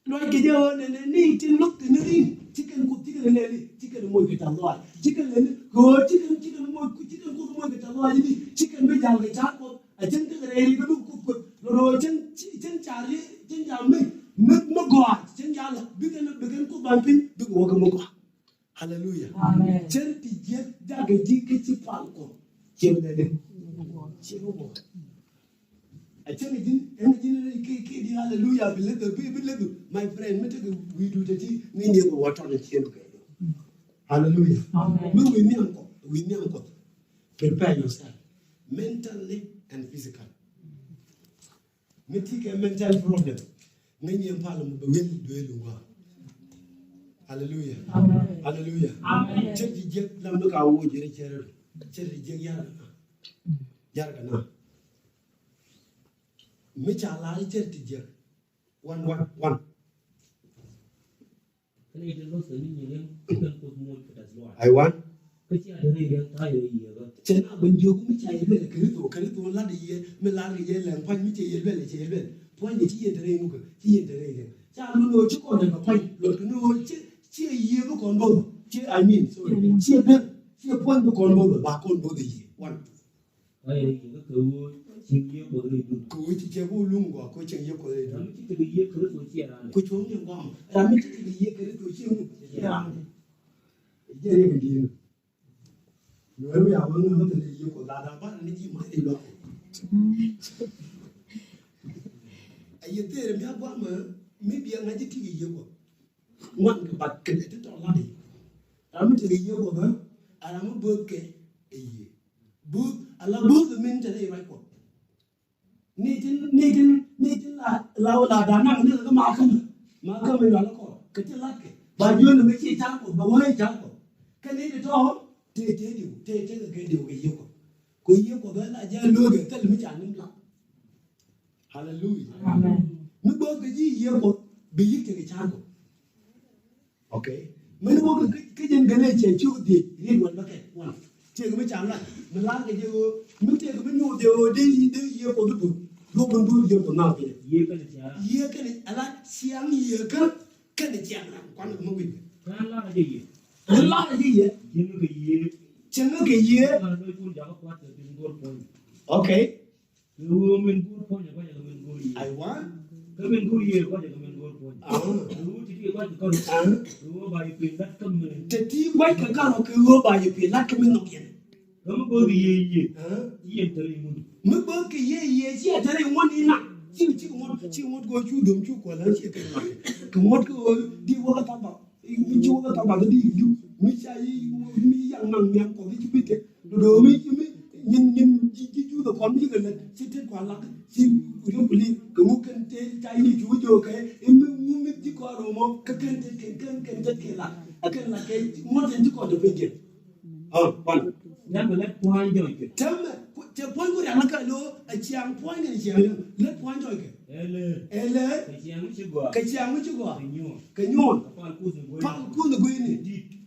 luɔc kɛ jɛ ɣöö nɛnɛ ni tin luth kɛ ni rin. Ci kɛn Kuoth, ci kɛn lɛli, ci kɛn moc kɛ ca lɔac. Ci kɛn lɛli, ɣöö ci kɛn, ci kɛn moc, ci kɛn Kuoth moc kɛ ca lɔac ni. Ci kɛn bi jal kɛ ca Kuoth. A cäŋ tekɛ rɛy ri kä bi Kuoth Kuoth. Lɔ rɔ cäŋ, cäŋ ca ri, cäŋ ca mi, mi, mi gɔaa, cäŋ ca la. Bi kɛn, bi kɛn Kuoth ban piny, bi kɛ wä kɛ mi gɔaa. Haleluya. Amen. Cär ti jiäk jakɛ ji̱ kä ci pal kɔ. Ciɛ bi lɛ dee. Ciɛ bi bɔ. A cäŋ ji̱n, ɛn ji̱n rɛy kɛ, kɛ di haleluya, bi lɛ dee, bi, bi lɛ dee. My friend, mi tekɛ wi̱i̱du te ti, mi ni bi wä tɔn ciɛ bi kɛ. Haleluya. Amen. Mi wi̱i̱ nhiam kɔ, wi̱i̱ nhiam kɔ. Prepare yourself mentally and physically. Mi ti kɛ mental problem. Ŋäc ni ɛn pal mɔ bɛ wel duel wa. Haleluya. Amen. Haleluya. Amen. Cär ti jiäk lam ni ka wo jɛ rɛ cär. Cär ti jiäk yar kɛ na. Yar kɛ na. Mi ca la cär ti jiäk. Wan, wan, wan. Kɛn i̱ ti luɔth kɛ ni nyin riɛŋ kɛn Kuoth muɔc kɛ tɛth luaak. Aiwa. Kä cia te rɛy riɛŋ ta̱a̱ yɛ yiëë bä. Cɛ na ben jiök mi ca yɛ luɛl ɛ Kritho, Kritho lat yɛ, mi lar kɛ yɛ lɛŋ pua̱ny mi cɛ yɛ luɛl ɛ cɛ yɛ luɛl. Pua̱ny ɛ ci yɛn te rɛy mukɛ, ci yɛn te rɛy riɛŋ. Ca lun ɣöö ci kɔn te kɛ pua̱ny, luɔt kɛ ni ɣöö ci, ci yɛ yiëë bä kɔn both. Ci, I mean, sorry. Ci yɛ ben, ci yɛ pua̱ny bä kɔn both, ba kɔn both ɛ yiëë. Wan. Kä yɛ kä kɛ ɣöö cieŋ Yiëë Kuɔth rɛy duŋ. Kɛ ɣöö ci cɛ bi wä luŋ gɔaa kɛ ɣöö cieŋ Yiëë Kuɔth rɛy duŋ. Ram mi ci tekɛ Yiëë Kritho ciɛ raan. Ku cuɔ̱ŋ ni gɔaa mɔ. Ram mi ci tekɛ Yiëë Kritho ciɛ ŋu ciɛ raan. Jɛ riɛk in di̱i̱n. Luɔ̱r mi a wä ŋa̱ mi thilɛ Yiëë Kuɔth la da̱ŋ bar ni ji̱ ma̱c in luɔ̱k. A yɛ thɛɛr mi a gua̱a̱mä mi bia ŋa̱c ji̱ ti kɛ Yiëë Kuɔth. Ŋuan kɛ bat kɛnɛ ti tɔŋ lat i̱. Ram mi tekɛ Yiëë Kuɔth ɛ, a ram mi bo̱o̱th kɛ ɛ Yiëë. Bo̱o̱th, a la bo̱o̱th min te rɛy ruac Kuɔth. Ni tin, ni tin, ni tin la, la, la da̱a̱n naŋ ni kɛ ma kämɛ. Ma kämɛ la la kɔ kɛ ti lat kɛ. Ba jiön ni mɛ ci ca Kuɔth, ba wä ca Kuɔth. Kɛ ni ti tɔ̱, te, te diw, te, te kɛ kɛ diw kɛ Yiëë Kuɔth. Kɛ Yiëë Kuɔth ɛ la jɛ lo̱o̱kɛ thil mi ca ni la. Haleluya. Amen. Mi bä kä ji̱ Yiëë Kuɔth bi yi̱k tekɛ ca̱r Kuɔth. Okay. Mɛn wä kä, kä jɛn Galatia ciök dhiec riet wän bäkɛl wan. Tëëkɛ mi ca lat mi lar kɛ jɛ ɣöö mi tëëkɛ mi nyuuth jɛ ɣöö dee Yiëë, dee Yiëë Kuɔth i̱ bur. Duɔ̱p in duɔ̱p Yiëë Kuɔth naath kɛ jɛ. Yiëë kɛnɛ ciaŋ. Yiëë kɛnɛ ala ciaŋ Yiëë kä kɛnɛ ciaŋ ram kuan kɛ mi wi̱c. Ran lar kɛ jɛ Yiëë. Ran lar kɛ jɛ Yiëë. Cieŋ kɛ Yiëë. Cieŋ kɛ Yiëë. Okay. Kɛ ɣöö min go̱o̱r puɔ̱ny ɛ gua̱cɛ kɛ min go̱o̱r Yiëë. Aiwa. Kä min go̱o̱r Yiëë ɛ gua̱cɛ kɛ min go̱o̱r puɔ̱ny. Aha. Kɛ ɣöö ti ti ɛ gua̱cɛ kɛ kɔn. Aha. Kɛ ɣöö ba yɛ pi̱i̱ lat kä min. Te ti gua̱c kɛ kɔn kɛ ɣöö ba yɛ pi̱i̱ lat kä min nhɔk yɛn. Kä mi bööth kɛ Yiëë Yiëë. Aha. Ci yɛn te rɛy ŋuɔ̱t. Mi bööth kɛ Yiëë Yiëë ci yɛn te rɛy ŋuɔ̱t ni na. Ci, ci ŋuɔ̱t, ci ŋuɔ̱t go̱o̱r cu dom cu kuɔl ɣän ci kɛ ŋuɔ̱t. Kɛ ŋuɔ̱t kɛ ɣöö di wä kä thabath. Mi ci wä kä thabath di i̱ Juu mi ca i̱ mi yaŋ naŋ nhiam Kuɔth i̱ ci bi kɛ do̱do̱ mi mi nyin nyin ji̱ ji̱ Juudh kɔn mi ci kɛ lät ci tet kua lak ci riok kuli kɛ ŋu kɛn te ca i̱ cu jiök kɛ i̱ mi ŋu mi ji̱ kɔn romɔ kä kɛn te kɛn kɛn kɛn tet kɛ lak a kɛn lak kɛ ŋuɔ̱t in ji̱ kɔn te piny kɛ. Ɔ kuan. Tɛmɛ cɛ pua̱ny ku rial kä lo a ciaŋ pua̱ny kɛn ciaŋ lät pua̱ny jɔc kɛ. Ɛlɛ. Ɛlɛ. Kɛ ciaŋ mi ci gɔaa. Kɛ ciaŋ mi ci gɔaa. Kɛ nyuɔn. Kɛ nyuɔn. Kɛ pal kuth ni gueyni.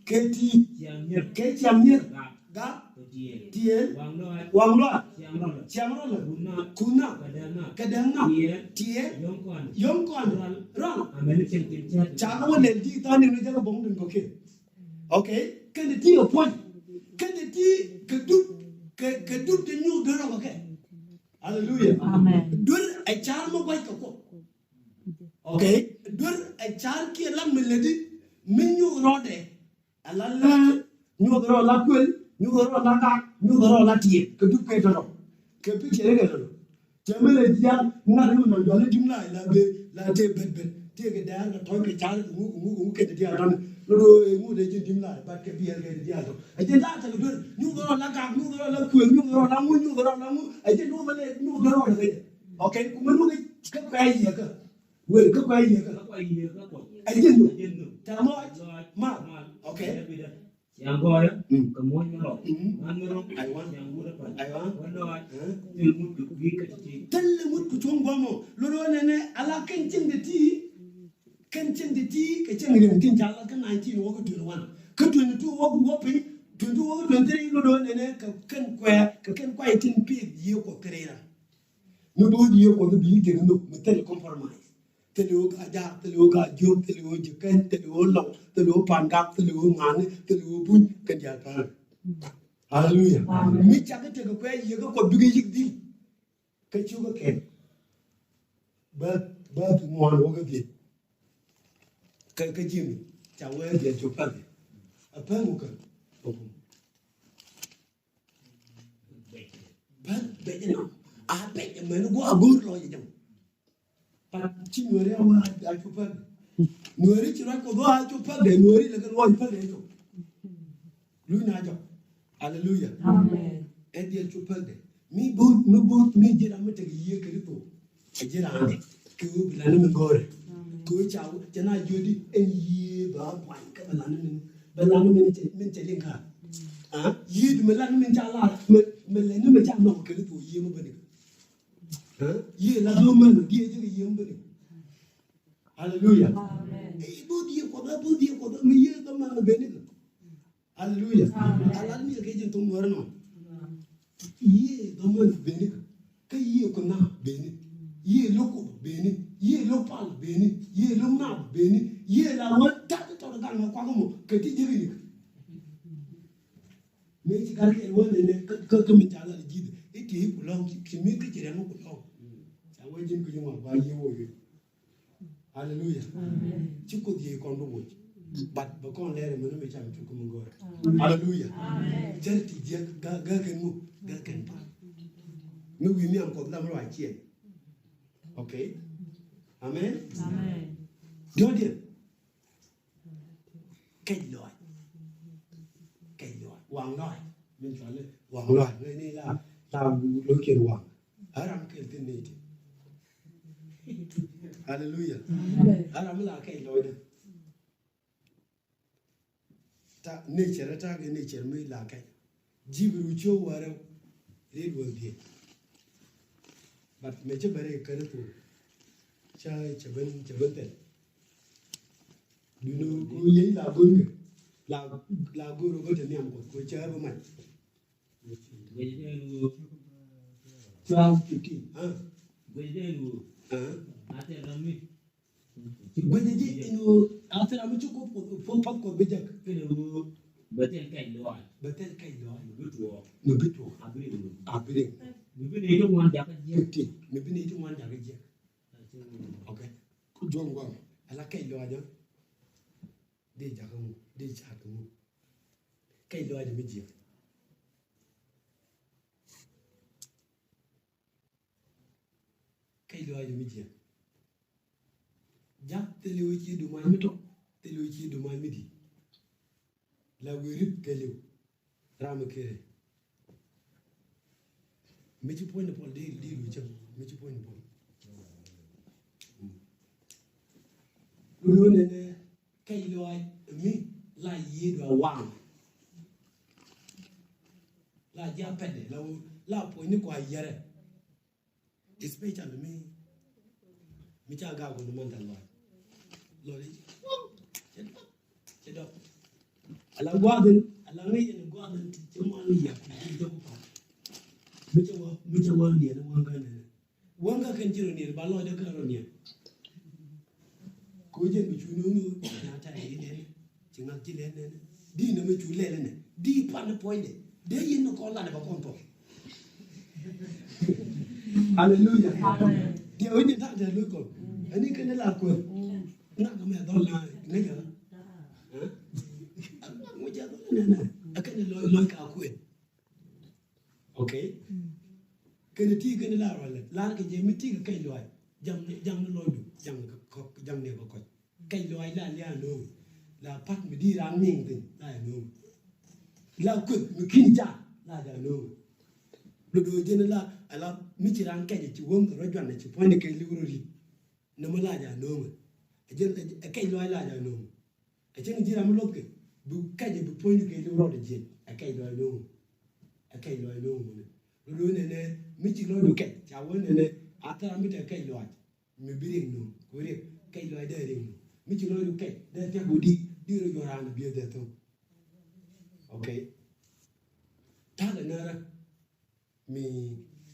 Kɛ ti. Kɛ ciaŋ nier. Kɛ ciaŋ nier. Gak. Gak. Kɛ tiɛɛl. Tiɛɛl. Waŋ lɔaac. Waŋ lɔaac. Ciaŋ rɔlɛ. Ciaŋ rɔlɛ. Kun na. Kun na. Kɛ dɛŋ na. Kɛ dɛŋ na. Tiɛɛl. Tiɛɛl. Yɔ̱ŋ kɔn. Yɔ̱ŋ kɔn. Ral. Ral. Amɛn ni cieŋ tin cäät. Ca kɛ wä lɛl ji̱ tha̱a̱ŋ ni mi jɛ kɛ bo̱ŋ dun kɔ kiɛ. Okay? Kɛn ti ɛ puɔ̱ny. Kɛn ti kɛ dup kɛ, kɛ dup ti nyuuth duer rɔ kɛ. Haleluya. Amen. Duer ɛ car mi gua̱c kɛ Kuɔth. Okay? Duer ɛ car kiɛ lam mi lätdi mi nyuuth rɔɔdɛ. Ala la nyuuth rɔ la kuël, nyuuth rɔ la gak, nyuuth rɔ la tiɛɛl. Kɛ dup kɛ tɔtɔ. Kɛ pi tiɛɛl kɛ tɔtɔ. Cɛ mi lɛ jiak ŋa̱t mi nɔn jɔl i̱ dim la ila ben la tëë bet bet tëë kɛ dɛɛr kɛ tɔ̱ny kɛ car kɛ ŋuk kɛ ŋuk kɛ ŋuk kɛ ti diaal tɔ̱ni. Lot ɣöö ɛ ŋuk dee ji̱n dim la bat kɛ biɛl kɛ ti diaal tɔ̱. Ɛ ji̱n da̱a̱ tekɛ duer nyuth rɔ la gak nyuth rɔ la kuëëk nyuth rɔ la ŋu nyuth rɔ la ŋu ɛ ji̱n duɔth lɛ nyuth rɔ la kɛ. Okay, kumɛ duɔth kɛ kuɛ yiëkä. Wëë kɛ kuɛ yiëkä. Ɛ ji̱n duɔth. Tɛ̈ mɔc mal. Okay. Yaŋ gɔɔyä, mm, kɛ muɔ̱ny mi rɔw. Mm. Ŋuan mi rɔw. Aywa. Yaŋ wut ɛ pal. Aywa. Wä lɔɔc. Eh? Thil mut kɛ gui̱i̱ kä ti ti. Thil mut kɛ cuŋ guɔmɔ. Lot wä nɛnɛ, ala kɛn cieŋ de ti. Kɛn cieŋ de ti, kɛ cieŋ riɛŋ tin ca la kä nineteen wä kä twenty-one. Kä twenty-two wä wä piny. Twenty-two wä kä twenty-three lot wä nɛnɛ, kɛ kɛn kuɛ, kɛ kɛn kuɛ tin pith yiëë kuɔth kɛ rɛy ra. Mi bi wä yiëë kuɔth bi yiëë kɛ nhök, mi thil compromise. Thil wä ka jaak, thil wä ka jiök, thil wä jikäny, thil wä lɔw, thil wä pa̱n gak, thil wä ŋa̱ni, thil wä buny, kɛn diaal pa̱a̱n. Haleluya. Amen. Mi cak kä tek kɛ kuɛ yiëë kä kuɔth bikɛ yiëk dhil. Kä cuk kä kɛn. Bä, bä ŋuan wä kä dhiec. Kä, kä ji̱n ca wee dhiec cu päl. A päl wä kä. Bä, bä inɔ. A bä mɛn guɔ a go̱o̱r lɔ jɛ jam. But ci Nuɛri a wä a cu päl. Nuɛri ci ruac kɔ guɔ a cu päl dɛ, Nuɛri lɛ kɛ luɔc päl dɛ cok. Luny na jɔk. Haleluya. Amen. Ɛ diɛl cu päl dɛ. Mi bo̱o̱th, mi bo̱o̱th, mi ji̱ ram mi tek yiëë Kritho. Ɛ ji̱ ram dɛ. Kɛ ɣöö bi lan ni mi go̱o̱rɛ. Amen. Kɛ ɣöö ca, ca na jiöt di ɛn yiëë ba puany kä bɛ lan ni min, bɛ lan ni min cɛ, min cɛ liŋ ka. Ah, yiëë di mi lan ni min ca lar, mi, mi lɛ ni mi ca nɔk Kritho yiëë mi bä ni. Ah, yiëë la dhomän, diɛ ji̱ kɛ yiëë mi bä ni. Haleluya. Amen. Ɛ bo̱o̱th yiëë Kuɔth, ɛ bo̱o̱th yiëë Kuɔth, mi yiëë dhomän mi bä ni. Haleluya. Amen. Ala ni kɛ jin thum wɛr nɔ. Yiëë dhɔmän beni. Kä yiëë kuna beni. Yiëë lo̱k Kuoth beni. Yiëë lo̱k pal beni. Yiëë lo̱k naath beni. Yiëë la wä ta̱t tɔt gal ma kuak mɔ. Kɛ ti jek inik. Mëë ci gat kɛl wä nɛnɛ kä, kä, kä min ca la ji̱th. Iti ku lɔŋ ci, ci mi kä ci rɛm ku lɔŋ. Ca wä ji̱n ku ji̱ ŋɔl ba yiëë wä yɛ. Haleluya. Amen. Ci Kuoth yiëë kɔn bi woc. But bɛ kɔn lɛr mɛn mi cam cuk mi gɔr. Amen. Haleluya. Amen. Jɛn ti jiɛk ga, ga kɛn mu, ga kɛn pa. Mi wi̱i̱ mi am Kuoth lam ruac ciɛn. Okay. Amen. Amen. Diɔ̱diɛn. Kɛc lɔac. Kɛc lɔac. Waŋ lɔac. Min cuali waŋ lɔac. Ŋäcni la, la lo̱ckiɛn waŋ. A ram kɛl thin nɛy ti. Haleluya. Amen. A ram mi la kɛc lɔcdä. Ta nature, ta kɛ nature mi la kɛc. Ji̱ bi ru ciö wärä rit wä dhiec. But mɛ cä bɛ rɛ kärä thok. Cä, cä ben, cä ben thil. Duno ku yey la gon kɛ. La, la gon ro bä te niam Kuɔth ku cä bä mac. Twelve fifteen. Ah. Ah. Guecɛ ji̱ in ɣöö a thil ram mi ci Kuoth puɔth, puɔth, puɔth Kuɔth bi jek. Kɛnɛ ɣöö bɛ thil kɛc lɔaac. Bɛ thil kɛc lɔaac. Mi bi tuɔɔk. Mi bi tuɔɔk. A bi riŋ. A bi riŋ. Mi bi nɛy ti ŋuan jakä jiɛk. Fifteen. Mi bi nɛy ti ŋuan jakä jiɛk. Okay. Ku juɔ̱ŋ guam. Ala kɛc lɔaac ɔ. Di jakä ŋu. Di jakä ŋu. Kɛc lɔaac mi jiɛk. Kɛc lɔaac mi jiɛk. Jak thilɛ wee ci dumac mi tɔk, thilɛ wee ci dumac mi di̱i̱t. La wee rip kɛɛliw. Ram mi kere. Mi ci puɔ̱ny ni puɔl di, di lu cäŋ. Mi ci puɔ̱ny ni puɔl. Lu nɛnɛ kɛc lɔaac mi la yiëëdu a waŋ. La ji̱ a pɛtdɛ, la, la puɔ̱ny ni kua yɛrɛ. Especially mi, mi ca gak wun man ta lɔc. Lɔc cɛ dɔk, cɛ dɔk. Ala gua̱dhin, ala ŋäc yɛn gua̱dhin ti cɛ mual ni yak, ti cɛ ku pa̱t. Mi cɛ wä, mi cɛ wä niɛn, wä ŋä nɛn. Wä ŋä kɛn ci rɔ niɛn, ba lɔc dee kɛn rɔ niɛn. Ko jɛn bi cu ni wun ni wun, na ta yi nɛn. Ci ŋak ji̱ lɛl nɛn. Di nɛ mɛ cu lɛl nɛ. Di pan ni puɔ̱nydɛ. Dee yin ni kɔn lat bɛ kɔn thɔk. Haleluya. Amen. Diɛ wec ni tak tɛ lo̱c kɔn. Ani kɛn ni la kuɛ. Ŋak mɛ dhɔl na ŋäc a. Ŋuc a dhɔl nɛ nɛ. A kɛn ni lɔc, lɔc ka kuɛ. Okay. Kɛn ti kɛn la rɔ lɛ. Lar kɛ jɛ mi ti kɛ kɛc lɔc. Jam, jam ni lɔcdu. Jam kɛ kɔk, jam ni kɛ kɔc. Kɛc lɔaac la lia no̱o̱ŋ. La pat mi di̱i̱t ran niŋ thi̱n la ya no̱o̱ŋ. La kueth mi ki̱n ca la ya no̱o̱ŋ. Do̱do̱ jɛn la ala mi ci ran kɛc ci wäm rɔ juan ci puɔ̱nydɛ kɛ li̱w rɔ ri̱t. Nɛmɛ la ya no̱o̱ŋ. Ɛ jɛn ɛ kɛc lɔaac la ya no̱o̱ŋ. Ɛ cɛn ji̱ ram mi luɔthkɛ. Bi kɛc bi puɔ̱ny kɛ liw rɔɔdɛ jiɛc. Ɛ kɛc lɔaac lo̱o̱ŋ. Ɛ kɛc lɔaac lo̱o̱ŋ. Lo̱o̱ŋ nɛnɛ mi ci lɔcdu kɛc ca wä nɛnɛ a thil ram bi te kɛc lɔaac. Mi bi riɛk nu ku riɛk kɛc lɔaac dee riɛk nu. Mi ci lɔcdu kɛc dee thiak wä di di rɔ jɔ̱ɔ̱r raan biɛ dee thok. Okay. Ta̱a̱ kɛ nɛrä. Mi,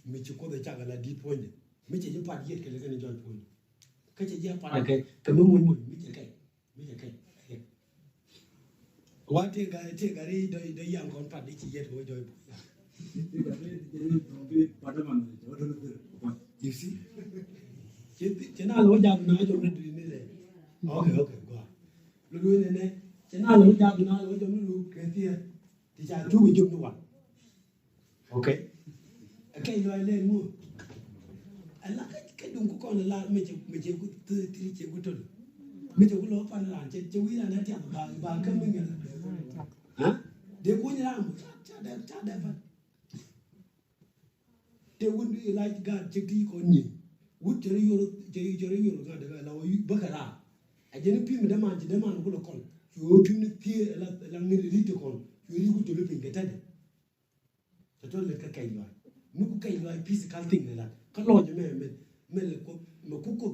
mi ci Kuoth ɛ cak ala di̱t puɔ̱nydɛ. Mi cɛ ji̱ pat yiet kɛ lɛ kɛn jɔl puɔ̱nydɛ. Kä cɛ ji̱ a pat kɛ, kɛ mi muny muny, mi cɛ kɛc, mi cɛ kɛc. Wa tëë gari, tëë gari dɔ̱, dɔ̱ yaŋ kɔn pat di ci yiet kɛ wä jɔl puɔ̱nydɛ. You see? Cɛ, cɛ na lɔ jak na jɔl ni duni lɛ. Okay, okay, go on. Lulu nɛ nɛ, cɛ na lɔ jak na lɔ jɔl ni lu kɛ thiɛ. Ti ca tuk jɔl ni wan. Okay. Ɛ kɛc lɔaac lɛ ŋu. Ala kä, kä duŋ ku kɔn la mi cɛ, mi cɛ ku thiri cɛ ku tol. Mi cɛ ku lɔ pan ran cɛ, cɛ wi̱i̱ ran tiam ba, ba kä mi ŋɛl. Ha? De ku nyɛ ram ca, ca dɛ, ca dɛ ban. Te wun di la gaat cɛ ti kɔn ni. Wut cɛ ri yor, cɛ ri yor gaat dɛ la wa yu bä kɛ ra. A jɛ ni pim dɛ man, cɛ dɛ man ku lɔ kɔn. Cu pim ni thie la, la ŋɛl ri te kɔn. Cu ri ku tol piny kɛ tɛdɛ. Tɔ̱tɔ̱ lät kä kɛc lɔaac. Mi ku kɛc lɔaac physical thing ni la. Kä lɔc mɛ, mɛ, mɛ lɛ ku, mɛ ku ku,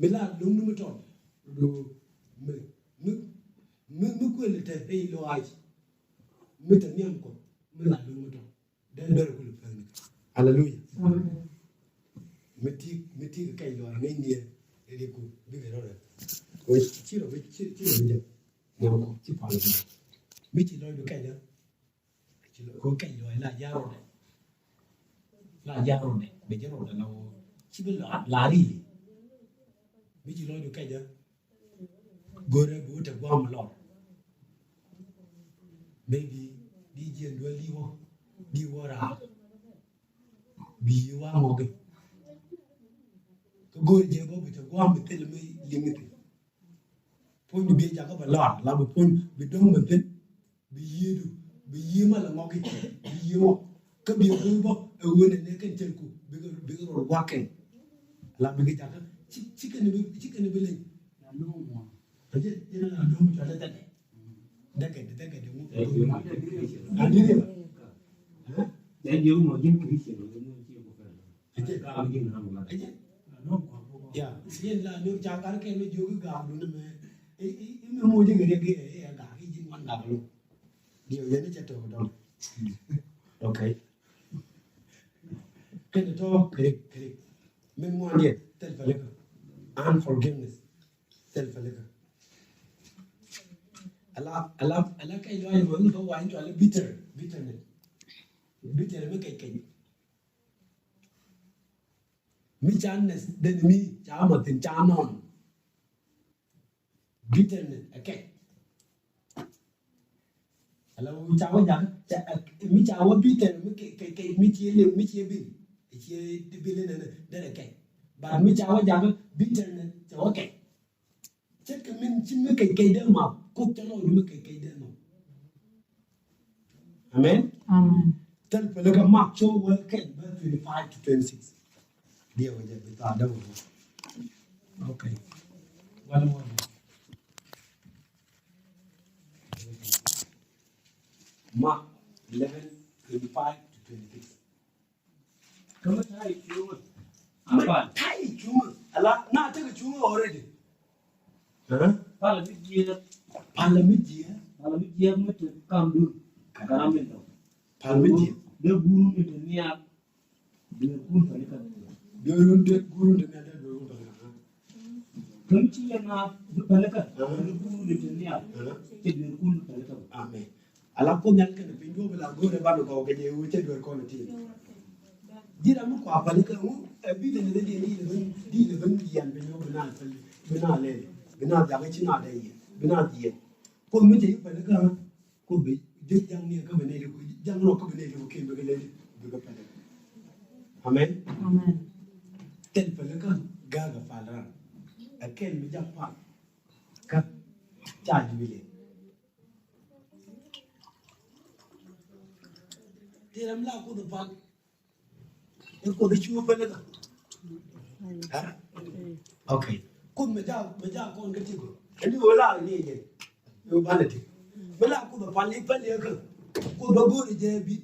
mi la lo̱ŋ ni mi tɔt. Lo, mɛ, mi, mi, mi kuël tɛ rɛy lɔaac. Mi tɛ nhiam kɔ, mi la lo̱ŋ mi tɔt. Den bɛr ku lɛ pɛn. Hallelujah. Amen. Mi ti, mi ti kɛ kɛc lɔaac ŋäc ni ɛ, ɛ di ku, bi kɛ rɔ rɛ. Wec, ci rɔ, ci, ci rɔ jɛ. Nhiam kɔ, ci pal. Mi ci lɔc du kɛc ɛ. Ci lɔ, ko kɛc lɔaac la ja̱ rɔɔdɛ. La ja̱ rɔɔdɛ. Bɛ ja̱ rɔɔdɛ la wä. Ci bi la, la ri. Mi ci lɔcdu kɛc ɛ. Go̱rɛ bi wä te guam lɔr. Maybe di jiɛn duel di wä. Di wä raa. Bi wä ŋɔki. Kä go̱rɛ jɛ bä bi te guam bi thil mi liŋ mi thil. Puɔ̱ny bi jakä bɛ lɔr. La bi puɔ̱ny bi do̱ŋ bi thil. Bi yiedu, bi yie ma la ŋɔki, bi yie mɔ. Kä bi go̱o̱r bä, ɛ ɣöö nɛ nɛ kɛn cɛl ku, bi kɛ, bi kɛ rɔɔd gua̱k kɛn. La bi kɛ jakä, ci, ci kɛn bi, ci kɛn bi leny. Ɛ jɛ, jɛ na la do̱ŋ cɔl ɛ dɛkɛ. Dɛkɛ, dɛkɛ, dɛ ŋu. Ani ni ba. Ɛ jɛ. Ɛ jɛ. Ya, yen la ni ca kar kɛ ni jiök i̱ gaak duni mɛ. I, i, i mi moc i̱ kɛ riɛk i̱, i̱, i̱ gaak i̱ ji̱n wan gaak lo. Diɛ yɛn i̱ cɛ tɔk dɔŋ. Okay. Kɛn tɔ kɛ riɛk, kɛ riɛk. Min ŋuan diɛ, thil palikä. Unforgiveness. Thil palikä. Ala, ala, ala kɛ lɔaac mɔ ni kɛ wany cɔal bitter, bitterness. Bitter mi kɛc kɛc. Mi ca nɛth den mi ca ma thin ca nɔn. Bitterness ɛ kɛc. Ala wä ca wä jak, ca, mi ca wä bitter mi kɛ, kɛ, kɛ, mi cie liw, mi cie bil. Cie bil nɛ nɛ, derɛ kɛc. But mi ca wä jak bitterness ca wä kɛc. Ce̱tkɛ min ci mi kɛc kɛc dee map, Kuoth cɛ lɔcdu mi kɛc kɛc dee map. Amen. Amen. Thil palikä Mak cok wä kɛl bä twenty-five to twenty-six. Diɛ wä jɛ bi thaar dee wä. Okay. Wala wä. Mak eleven, twenty-five to twenty-six. Kä mi ta̱a̱ i̱ cuŋä. Apan. Ta̱a̱ i̱ cuŋä. Ala na tekɛ cuŋä already. Huh? Palä mi jiääk. Palä mi jiääk. Palä mi jiääk mi te kam dun. Karam mi dɔ̱ŋ. Palä mi jiääk. Dee gurun mi te niak. Dueerkun palikä. Dueerkun, dueerkun te niak, dee dueerkun palikä. Kä mi ci yɛn a bi palikä. Huh? Dueerkun mi te niak. Huh? Cɛ dueerkun palikä. Amen. Ala Kuoth Nhial kɛnɛ piny duɔ̱ɔ̱p la go̱o̱rɛ banɛ gɔw kɛ jɛ ɣöö cɛ duer kɔn ɛ ti. Ji̱ ram mi kua päl kä ŋu ɛ bi lɛ lɛ lɛ di lɛ ben di lɛ ben yian piny ɣöö bi na päl bi na lɛ bi na jakä ci na dɛ yian bi na yian. Kuoth mi cɛ yi päl kä Kuoth bi jɛ jaŋ ni kä bi nɛ di jaŋ nɔ kä bi nɛ di kä bi kɛ lɛ di bi kä päl. Amen. Amen. Thil päl kä ga̱a̱ kɛ pal ran ɛ kɛn mi jaŋ pal kä ca ji̱ bi lɛ. Ti ram la Kuoth pal. I̱ Kuoth i̱ cu päl kä. Ha? Okay. Kuoth mɛ ja mɛ ja kɔn kä ti kɔ. Ɛn di wä la ni jɛ. Yo banɛ ti. Mi la Kuoth a pal i̱ päl i̱ kä Kuoth bä go̱o̱ri jɛ bi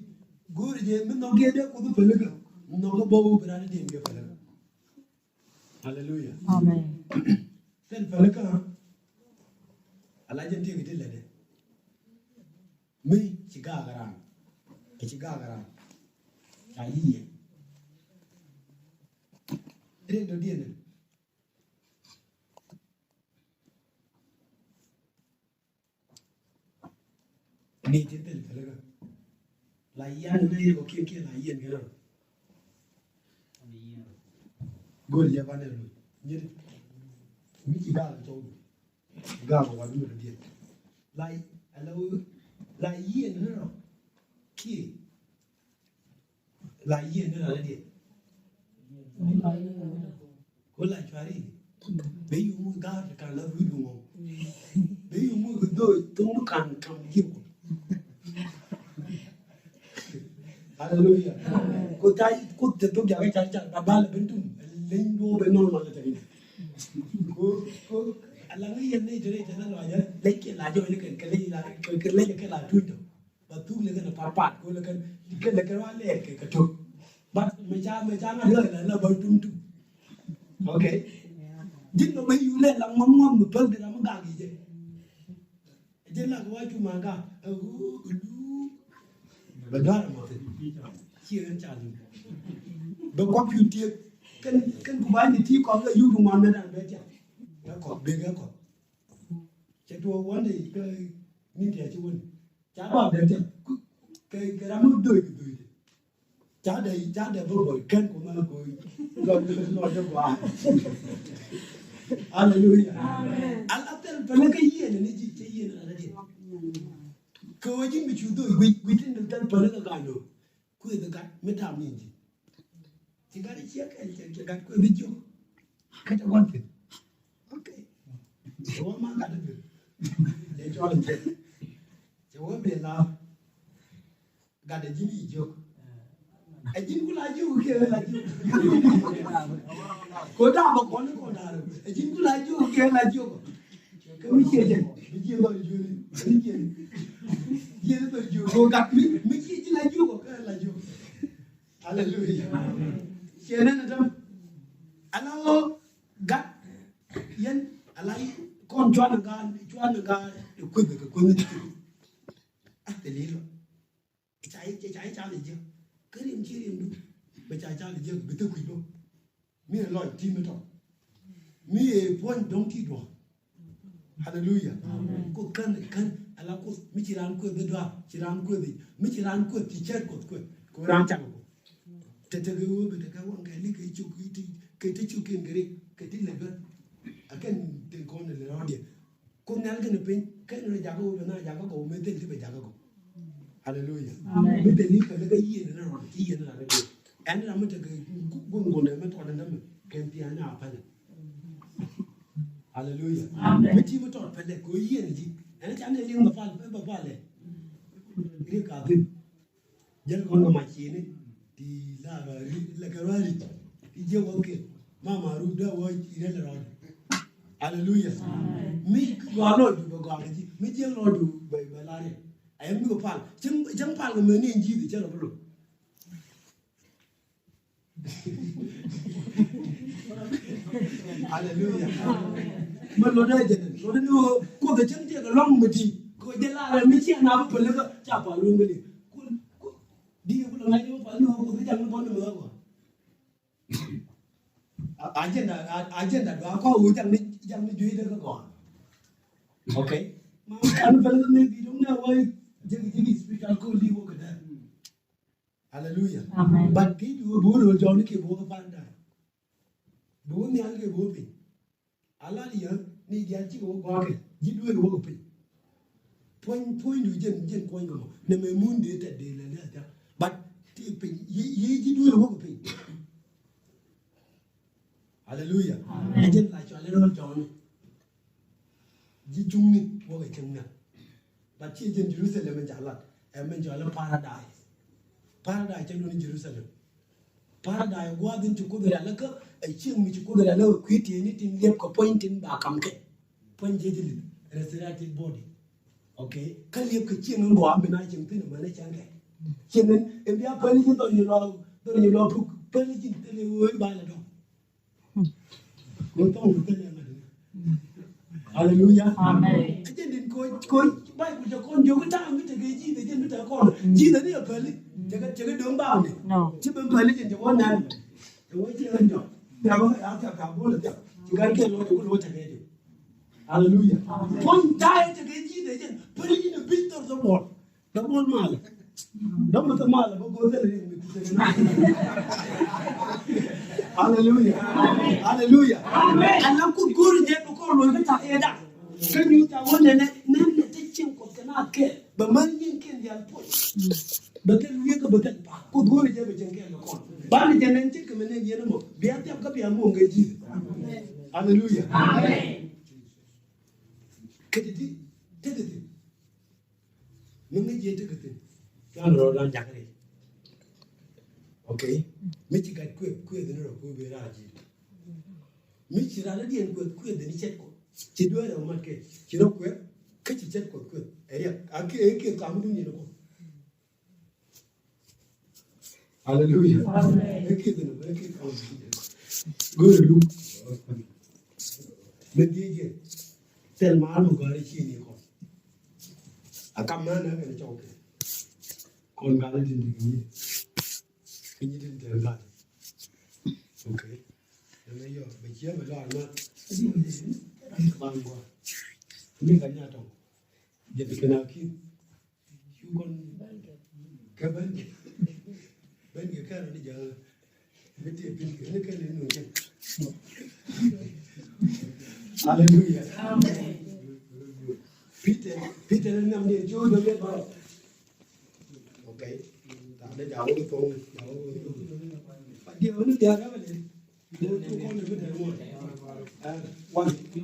go̱o̱ri jɛ mi nhɔk jɛ dee Kuoth päl i̱ kä nhɔk bä wä bi ran i̱ diɛn jɛ päl i̱ kä. Haleluya. Amen. Thil päl i̱ kä a la jɛ tiek i̱ ti lätdɛ. Mi ci gaak ran. Ci gaak ran. Ca yiëë. Riɛk dɔ̱diɛn. Ni ti thil päl i̱ kä. La yian ni yɛ kɔ kiɛ kiɛ la yian kɛ rɔ. Go̱o̱ri jɛ banɛ lo̱c. Nyiri. Mi ci gaak tɔw. Gaak wa mi rɔ diɛn. La, la, la yian ni rɔ. Kiɛ. La yian ni rɔ la diɛn. Ko la cuari. Bɛ yio̱w mi gaak ti kan la wi̱i̱du ŋɔ̱ŋ. Bɛ yio̱w mi kɛ dho̱o̱c tho̱ŋ mi kan kam ji̱. Haleluya. Ko ca, ko te thok jakä ca, ca ba bal ben tum. Leny duɔ̱ɔ̱p ben normal te ni. Ko, ko a la ŋäc yɛn ni te ni te na lɔcä. Leny kɛ la jɔɔc ni kɛ, kɛ leny la, kɛ, kɛ leny kɛ la tuc tɔ. Ba thuk lɛ kɛn a pat pat ko lɛ kɛn kɛ lɛ kɛn wa lɛ kɛ kɛ tok. But mɛ ca mɛ ca ŋa lɛ la la ba tum tum. Okay. Ji̱n mɛ mɛ yu lɛ la ŋɔm ŋɔm mɛ päl di ram gak yi jɛ. Jɛ la kɛ wa cu ma gak a wu kɛ lu. Bɛ dɔar mɔ thin. Ci ɣän ca lu. Bɛ kɔk yu tiek kɛn kɛn ku ba ni ti kɔk la yu du ŋɔn mɛ dan bɛ tiak. Bɛ kɔk bɛ kɛ kɔk. Cɛ tuɔ wande kɛ ni tiak ci wani. Ca ba dee tɛk kɛ kɛ ram mi do̱c kɛ do̱c. Ca dee ca dee bä bä kɛn ku ma ko lɔ lɔ jɛ gua. Haleluya. Amen. Ala thil pɛlɛ kɛ yieen ni ji̱ cɛ yieen ala diɛ. Kɛ wä ji̱ mi cu do̱c guic guic tin thil pɛlɛ kɛ ga̱a̱c lo̱. Kuëth gat mi tam ni ji̱. Ci gat i̱ ciek kɛl cɛ gat kuëth i̱ jiök. Kä cɛ gua̱n thi̱n. Okay. Cɛ wä ma gat i̱ thi̱n. Cɛ cɔl i̱ cɛ. Cɛ wä bɛ la gat i̱ ji̱n i̱ jiök. Ɛ ji̱n ku la jiök kiɛ la jiök. Ko da̱a̱ bä kuɔn i̱ kɔn da̱a̱ rɛ. Ɛ ji̱n ku la jiök kiɛ la jiök. Kä mi ciɛ jɛ mi jiɛ bä jiök ni mi jiɛ ni jiɛ ni bä jiök ko gat mi mi ciɛ ji̱ la jiök kɛ la jiök. Haleluya. Ciɛ nɛn ɛ täm ala ɣöö gat yɛn ala kɔn cuan ɛ gaa cuan ɛ gaa ɛ kueth kɛ kueth ni ti. A thil i̱ lɔ. Ca i̱ ca i̱ ca lɛ jiäk kä riɛm ci riɛm du. Bɛ ca ca lɛ jiäk bi thik kui̱ bä. Mi ɛ lɔc ti̱i̱ mi tɔt mi ɛ puɔ̱ny dɔ̱ŋ ti duɔ̱ɔ̱r. Haleluya. Amen. Kuoth kän kän ala kuoth mi ci raan kueth bi duaar ci raan kueth i̱ mi ci raan kueth ci cɛɛt kuoth kueth kɛ raan cak kuoth. Te te kɛ ɣöö bɛ te kɛ waŋ kɛ li kɛ cuk kɛ ti kɛ ti cuk kiɛn kɛ ri kɛ ti lɛ bä. A kɛn te kɔn lɛ rɔɔdiɛ. Kuoth nhial kɛnɛ piny kɛn rɔ jakä wä bɛ na jakä kɔ mɛ thil ti bɛ jakä kɔ. Haleluya. Amen. Mi thil ni kɛ lɛ kɛ yieen ni rɔ ti yieen ni rɔ ni. Ɛn ram mi tekɛ gun gun ɛmɛ tɔt ɛn dämɛ kɛn pian ni a pɛlɛ. Haleluya. Amen. Mi ti mi tɔt pɛlɛ kɛ yieen ji̱ ɛn ca ni liŋ bɛ pal bɛ pal ɛ. Ri ka bin. Jɛn kɔn kɛ mac ciini ti la rɔ ri lɛ kɛ rɔ ri ti jiɛ wä kɛ ma ma ru dee wä ri lɛ rɔ. Haleluya. Amen. Mi gɔaa lɔ du bɛ gɔaa kɛ ji̱ mi jiɛ lɔ du bɛ bɛ la ri. Ayɛ mi kɛ pal cäŋ cäŋ pal kɛ mɛ ni ji̱ di cɛ lɔ bi lɔ. Haleluya. Mɛ lɔ dee jɛ lɔ dee ni wä kuoth cäŋ tiɛ kɛ lɔŋ mi ti kɛ jɛ la rɛ mi ciɛ na bi pɛlɛ kɛ ca pal wun kɛ di. Di ku lɔ ŋa̱c ni wä pal ni wä kuoth cäŋ ni bɔn ni mɛ wä. Agenda, agenda dua kɔ wu jam ni jam ni jui de kɔ. Okay. Ma kan pel ni bi dum na wai jigi jigi spiritual ko li wo kada. Hallelujah. Amen. But ki du bu ro jɔ ni ki bu ka panda. Bu ni an ki bu pin. Ala ya ni dia ji wo gwa ke. Ji du wo pin. Puɔ̱ny puɔ̱ny du jɛn jɛn puɔ̱ny kɛ mɔ nɛ mɛ mun dee tɛt dee lɛ lɛ athia. But ti piny yi yi ji̱ duël wäk piny. Hallelujah. Amen. Ɛ jɛn la cɔal i̱ rɔl tɔɔni. Ji̱ cuŋni wäk ɛ cäŋ nhial. But ci jɛn Jerusalem ɛ jalat ɛ mɛn cɔal i̱ paradise. Paradise cɛ luni Jerusalem. Paradise gua̱a̱th in ci Kuoth rial lä kä ɛ cieŋ mi ci Kuoth rial lä kä kui̱ tieni tin liɛp kɛ puɔ̱ny tin ba kam kɛ. Puɔ̱ny jiec ilith resurrected body. Okay. Kä liep kɛ cieŋ in gɔaa mi na cieŋ thin mɛn cieŋ kɛ. Cieŋ in in bia päli ji̱ dhɔr ni lɔ, dhɔr ni lɔ puk päli ji̱ thil i̱ wee ba la dɔŋ. Ni thɔŋ ni thil in mɛn. Hallelujah. Amen. Kä jɛn din ko, ko Bible jɛ kɔn jɛ ko ta̱a̱ mi tekɛ ji̱, jɛ jɛn mi tekɛ kɔn. Ji̱ ni a päli. Tekɛ, tekɛ döŋ ba ni. No. Ci ben päli jɛ jɛ wä nan. Jɛ wä cieŋ in jɔ. Tekɛ wä ya tekɛ ka bol tekɛ. Ci gan kɛ lɔ jɛ ko lɔ tekɛ jɛ. Hallelujah. Kɔn ta̱a̱ tekɛ ji̱ tekɛ jɛn. Päli ji̱ ni bi thor thor bol. Dɔ̱ŋ mɔl malɛ. Dɔ̱ŋ mɔl malɛ bä go̱o̱r thilɛ riɛk mi ti thilɛ na. Hallelujah. Hallelujah. Amen. Ala Kuoth go̱o̱r jɛ bä kɔn luɔ̱c kä ca ɛ da̱ŋ. Kä nyuuth ca wä nɛnɛ nɛn nɛ te cieŋ Kuɔth kɛ naath kɛɛl. Bɛ mär nyin kɛn diaal puɔ̱ny. Bɛ thil wi̱i̱ kä bɛ thil pa̱a̱k. Kuoth go̱o̱r jɛ bɛ cieŋ kɛɛl kɛ kɔn. Banɛ jɛ nɛn ce̱tkɛ mɛ nɛn yɛn ɛmɔ. Bia thiap kä bia muɔ̱ɔ̱ŋ kɛ ji̱. Hallelujah. Amen. Kɛ ti ti tekɛ thi̱n. Mi ŋäc yɛ tekɛ thi̱n. Cuan rɔ dan jakä rɛy. Okay. Mi ci gat kueth, kueth ni rɔ kueth bi raar ji̱. Mi ci ran diɛn kueth, kueth ni cɛt kɔ. Ci dueer rɛ mat kɛ. Ci rɔ kueth. Kä ci cɛt kɔ kueth. Ɛ riɛk. A kiɛ, ɛ kiɛ kam dun yɛn kɔ. Hallelujah. Amen. Ɛ kiɛ dun, ɛ kiɛ kam dun yɛn kɔ. Go̱o̱r lu. Mɛ diɛ jɛ. Thil maar mɛ gɔ̱a̱r i̱ ci ni kɔ. A kam män nä kɛn cɔw kɛ. Kɔn gal i̱ tin ti kɛ nyi. Kɛ nyi tin tɛn gal. Okay. Nɛ mɛ yɔ bɛ ciɛ mɛ lɔr mɛ. Ban gɔ̱a̱r. Ni ka nya tɔŋ. Jɛ ti kɛn a kin. Cu kɔn kɛ ben kɛ ben kɛ kɛn ni jɛ. Hallelujah. Peter, Peter ni nam ni cu dɔ ni baro. Okay. Ta de jawo ni tong, jawo ni tong. But dia ni dia ka le. Go to kɔn ni Peter mo. One. Cu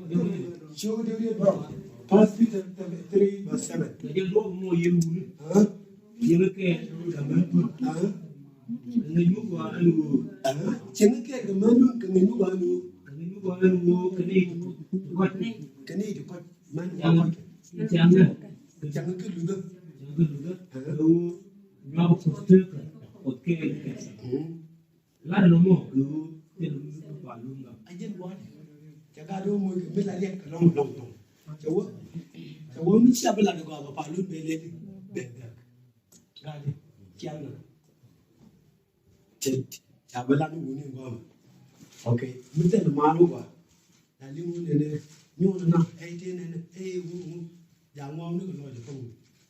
dɔ ni baro. First Peter three verse seven. Huh? Yɛn kɛ kɛ mɛ dun. Huh? Kɛ ŋɛ nyuth wa ɛn ɣöö. Huh? Cɛ ŋɛ kɛ kɛ mɛ dun kɛ ŋɛ nyuth wa ɛn ɣöö. Kɛ ŋɛ nyuth wa ɛn ɣöö kɛ ni ti kɔc. Kɛ ni ti kɔc. Mɛn wa kɔc. Cɛ ŋɛ. Cɛ ŋɛ kɛ luthä. Cɛ ŋɛ kɛ luthä. Huh? Kɛ ɣöö nyuak Kuoth tekɛ Kuoth kɛɛl kɛ. Hmm. Lat nɔmɔ kɛ ɣöö thilɛ mi bi palun gam. A jɛn gua̱a̱th. Cɛ gaat wä moc kɛ mi la riɛk kɛ lɔŋ lɔŋ lɔŋ. Cɛ wä. Cɛ wä mi cia bi lat gɔaa bɛ palun bɛ lɛli bɛ bɛ. Gaat ciaŋ na. Cɛ ca bi lat ni wuni gɔaa. Okay. Mi thilɛ maan wä gɔaa. Na liŋ wä nɛnɛ nyuɔn na ɛ ti nɛnɛ ɛ wä wä. Ja ŋuam ni kɛ lɔc kɛ wä.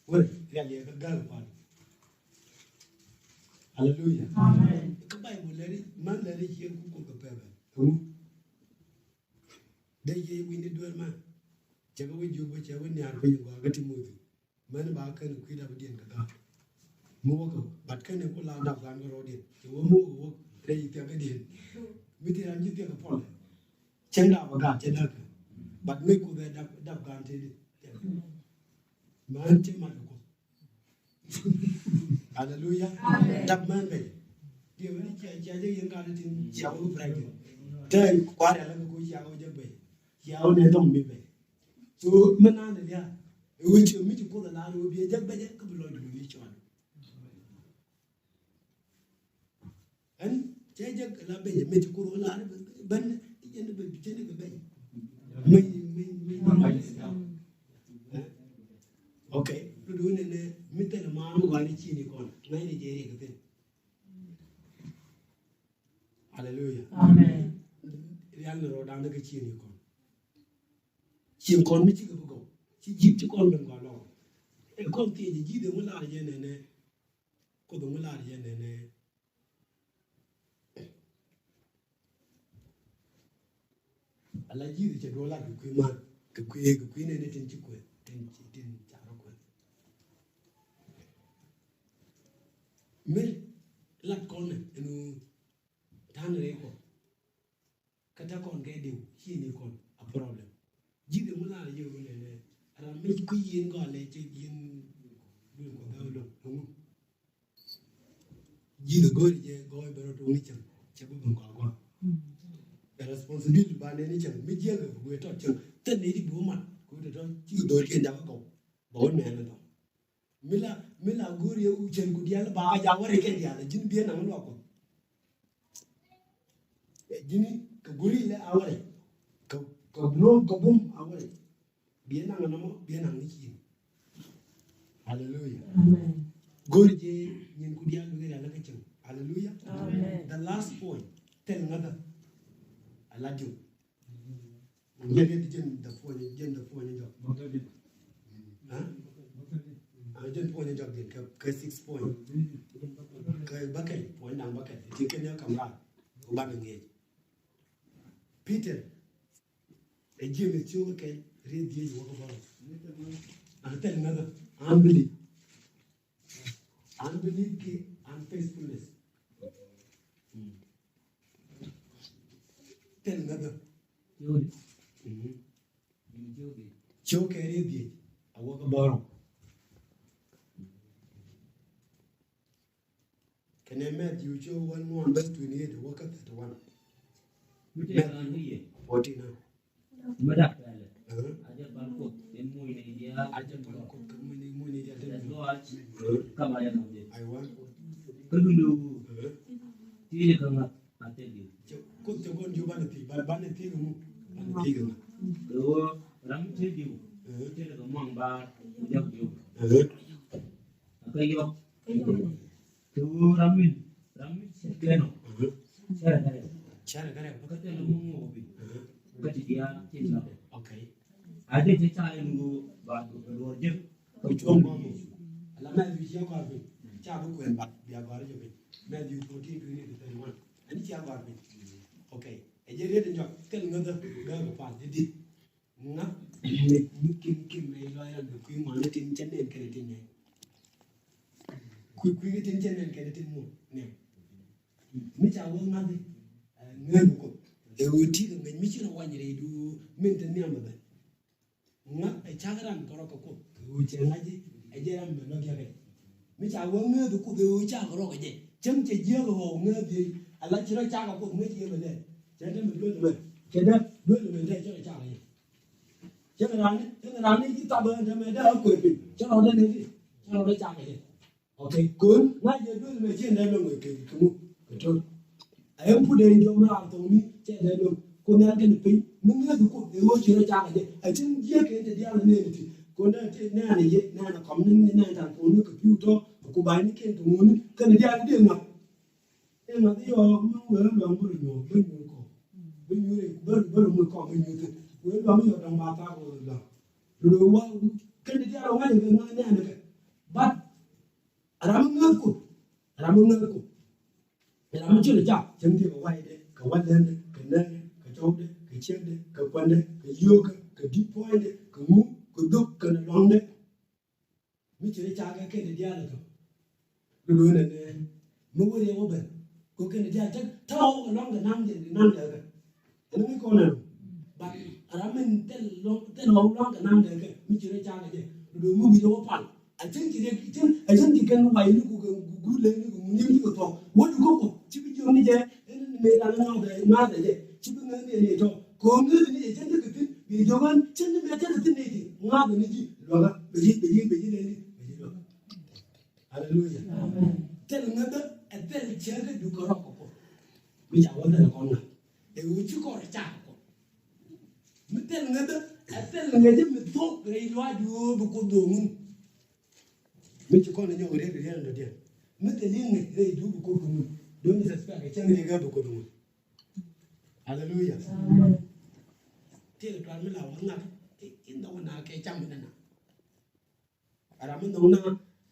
Wä riɛk yɛ kɛ gal kuan. Hallelujah. Amen. Kä Bible lɛri, man lɛri ciɛ ku kul kɛ pɛpɛ. Ɛŋu? Dee ciɛ wi̱ni duer man. Cɛ kɛ wä jiök bä cɛ wä niar piny gɔaa kä Timothy. Mɛn ba kɛn kui̱ dap diɛn kɛ gaat. Mi wä kɛ, but kɛn ku la dap gan kɛ rɔ diɛn. Cɛ wä mi wä kɛ wä rɛy thiak kɛ diɛn. Mi ti ran ji̱ thiak kɛ pɔl. Cɛn dap kɛ gaat cɛ dak kɛ. But mi ku bɛ dap, dap gan te di. Man cɛ mat kɛ Kuoth. Hallelujah. Amen. Tap män bɛy. Diɛ wini cia, cia jɛ yen gat tin cia wä pregnant. Tɛ kuar ya la ko cia wä jɛ bɛy. Cia wä ne dɔŋ mi bɛy. So mɛ na ne ya. E wä cia mi ci Kuoth la wä bi jɛ bɛy jɛ ko bi lɔ du ni cɔn. Ɛn cɛ jɛ la bɛy mi ci Kuoth la ben jɛ ne bɛ jɛ ne bɛ bɛy. Mi mi mi. Okay. Lu du ne ne mi tɛn ma mu ga ni ci ni kɔn. Ngai ni jɛ ri ke. Hallelujah. Amen. Rial ni ro dan ke ci ni kɔn. Ci kɔn mi ci ke bu go. Ci ji̱ ci kɔn ben go lo. E kɔn ti ji ji̱ de mu la jɛ ne ne. Kuoth ŋu lar yɛn nɛnɛ. Ala ji̱ cɛ duɔl lar kɛ kui̱ man kɛ kui̱ kɛ kui̱ nɛnɛ tin ci kueth tin ci tin ca rɔ kueth. Mi lat kɔn ɛn ɣöö ta̱a̱n rɛy kɔ. Kä te kɔn kɛ diw ci ni kɔn a problem. Ji̱ de ŋu lar yɛ wu nɛnɛ ram mi kui̱ yin gɔl lɛ cɛ yin duŋ kɔ bɛ wulɔ ŋu. Ji̱ de go̱ri jɛ gɔɔy bɛ rɔ tuŋ ni cɛŋ cɛ bi ben gɔl gɔl. Bɛ responsibility ba nɛni cɛŋ mi jiɛk kɛ guɛ tɔt cɛŋ thil ni di bi wä mat kɛ wä tɔt ci kɛ dho̱r kiɛn jakɛ gɔw. Bä wä mɛn ni thɔŋ. Mi la, mi la go̱o̱ri ɛ wucɛn ku diaal ba a ja wä rɛy kɛn diaal, ji̱n biɛ naŋ luak Kuɔth. Ji̱n kɛ go̱o̱ri lɛ a wä rɛy. Kɛ, kɛ buɔ̱m, kɛ buɔ̱m a wä rɛy. Biɛ naŋ nɔmɔ, biɛ naŋ ni ciin. Hallelujah. Amen. Go̱o̱ri jɛ nyin ku diaal bikɛ rial lɛ kɛ cieŋ. Hallelujah. Amen. The last point, thil ŋäthä. A la diw. Jɛn di jɛn the point, jɛn the point jɔk. Ha? A jɛn point jɔk din kɛ, kɛ six point. Kɛ bäkɛl, point daŋ bäkɛl. Ti kɛn ya kam ran. Ku ban ŋiɛc. Peter. Ɛ James cio̱k kɛ riet dhiec wä kä bä. A thil ŋäthä. Unbelief. Unbelief kiɛ unfaithfulness. Mm. Thil ŋäthä. Cio̱k. Mm. Cio̱k kɛ riet dhiec a wä kä bä. Kɛnɛ Matthew cio̱k one, one verse twenty-eight wä kä thirty-one. Matthew fourteen, ah. Mɛ dak pɛlɛ. Uh-huh. A jɛ bal Kuoth kɛ muc ni diaal. A jɛ bal Kuoth kɛ muc ni, muc ni diaal. Ɛ lɔac. Uh-huh. Kam a jɛ nam jɛ. Aiwa. Kä dundo. Uh-huh. Ti jɛ kä ŋa̱th a thil diw. Cɛ Kuoth cɛ kɔn jiök banɛ thiec, banɛ, banɛ thiec kɛ ŋu? Banɛ thiec kɛ ŋa̱th. Kɛ ɣöö ram mi te diw. Uh-huh. Thil kɛ muaŋ baar mi jak diw. Uh-huh. A kä yɔk. Kɛ ɣöö ram min, ram min cɛ kɛn ɔ. Cɛ rɛ kɛ rɛ. Cɛ rɛ kɛ rɛ. Kä thil mɔ ŋuɔ bi. Kä ti diaal cɛ la. Okay. A dee cɛ ca in ŋuɔ ba luɔr jek. Kä cuɔ̱ŋ gɔm. Ala mɛ bi cɛ gɔr bi. Ca bi kuɛn ba bia gɔr jɛ bi. Mɛ bi fourteen twenty to thirty-one. Ani ca gɔr bi. Okay. Ɛ jɛ riet in jɔk thil ŋäthä gak kɛ pal di di. Ŋa̱th mi, mi kin, kin mɛ lɔc ran kɛ kui̱ ŋuan ni tin cɛ nɛn kɛnɛ tin nɛ. Kui̱, kui̱ kɛ tin cɛ nɛn kɛnɛ tin muɔ̱t nɛ. Mi ca wä ŋa̱th, eh, ŋäth Kuoth. Ɛ ɣöö ti kɛ ŋäc mi ci rɔ wany rɛy du min te nhiam bɛ bɛ. Ŋa̱th ɛ cak ran kɛ rɔ kɛ Kuoth. Kɛ ɣöö cɛ ŋa̱c ɛ jɛ ran mɛ lɔc yakɛ. Mi ca wä ŋäth Kuoth ɛ ɣöö cak rɔ kɛ jɛ. Cäŋ cɛ jiäk ɛ ɣɔw ŋäth yɛ. Ala ci rɔ cak kɛ Kuoth ŋäc yɛ bɛ lɛ. Cɛ dee mi duel mɛ. Cɛ dee duel mɛ dee cɛ rɔ cak kɛ jɛ. Cɛ kɛ rani, cɛ kɛ rani ci thap ɛ dee mɛ dee a kuet piny. Cɛ rɔ dee nɛ di. Cɛ rɔ dee cak kɛ jɛ. Okay, kun na jɛ duel mɛ cɛ dee loŋ kɛ kɛ mu kɛ tol. A yɛn put dee jɔk mi ran thong mi cɛ dee loŋ. Kun yɛn kɛ ni piny mi ŋäth Kuoth ɛ ɣöö ci rɔ cak kɛ jɛ. A cin jiɛ kɛ jɛ diaal ni ni ti. Kun dee ti nɛn ni yɛ nɛn a kɔm ni nɛn tan kun ni kɛ piu tɔ. Ku ba ni kɛn kɛ ŋuni kɛn diaal ni dee ŋa̱th. Ɛ ŋa̱th yɔ mi wee luaŋ bä rɔ nyuɔ̱ɔ̱ŋ bä nyuur kɔ. Bä nyuur bä, bä rɔ mut kɔ bä nyuur kɛ. Wee luaŋ yɔ dɔŋ ba thaak wee luaŋ. Dodo wa kɛn diaal ŋa̱c kɛ ŋa̱c nɛɛni kɛ. But ram mi ŋäth Kuoth. Ram mi ŋäth Kuoth. Ram mi ci rɔ cak cäŋ ti kɛ waydɛ kɛ walɛndɛ kɛ nɛɛdɛ kɛ cɔwdɛ kɛ ciekdɛ kɛ kuandɛ kɛ yio̱o̱kɛ kɛ di̱t puɔ̱nydɛ kɛ ŋu kɛ dhok kɛnɛ luaŋdɛ. Mi ci rɔ cak kɛ kɛn diaal kɛ. Dodo nɛ nɛ mi wä riɛk wä ben. Kɛ kɛn diaal cak ta̱a̱ wä kɛ luaŋ kɛ naŋ jɛ naŋ dɛ kɛ. Ɛn mi kɔn ɛn. But ram min thil luaŋ, thil luaŋ kɛ naŋ dɛ kɛ mi ci rɔ cak kɛ jɛ. Dodo mi wi̱i̱ wä pal. A cin ci riɛk cin a cin ci kɛn way ni ku kɛ guur lɛ ni ku ŋun yim ci kɛ thuɔk. Wä du kɛ kuɔk ci bi jiɔk ni jɛ. Ɛn ni mɛ ran ni naŋ dɛ naŋ dɛ jɛ ci bi ŋäth ni ɛn yɛ tɔ. Kɔn ŋäth ni jɛ cin ti kɛ thin bi jiɔk ɛn cin ni mɛ cin ti thin ni jɛ ŋa̱th ni ji̱ luaŋa bɛ ji̱ bɛ ji̱ bɛ ji̱ lɛ ni bɛ ji̱ luaŋa. Hallelujah. Amen. Thil ŋäthä ɛ thil cäkä dukɛ rɔk kɛ Kuoth. Mi ca wä thil kɔn ŋa̱th ɛ ɣöö ci kɔn rɔ cak kɛ Kuoth. Mi thil ŋäthä ɛ thil ŋäcä mi thuɔ̱k rɛy luaac ɣöö bi Kuoth dho̱o̱ŋ wun. Mi ci kɔn ɛ nyɔk riɛk riɛk ɛn dɔ̱diɛn mi thil i̱ ŋäc rɛy duut bi Kuoth dho̱o̱ŋ wun. Don't suspect ɛ cäŋ riɛk ɣä bi Kuoth dho̱o̱ŋ wun. Hallelujah. Amen. Thil tuar mi la wä ŋa̱th in dhɔk na kɛ cam mi nana. Ram mi nhɔk na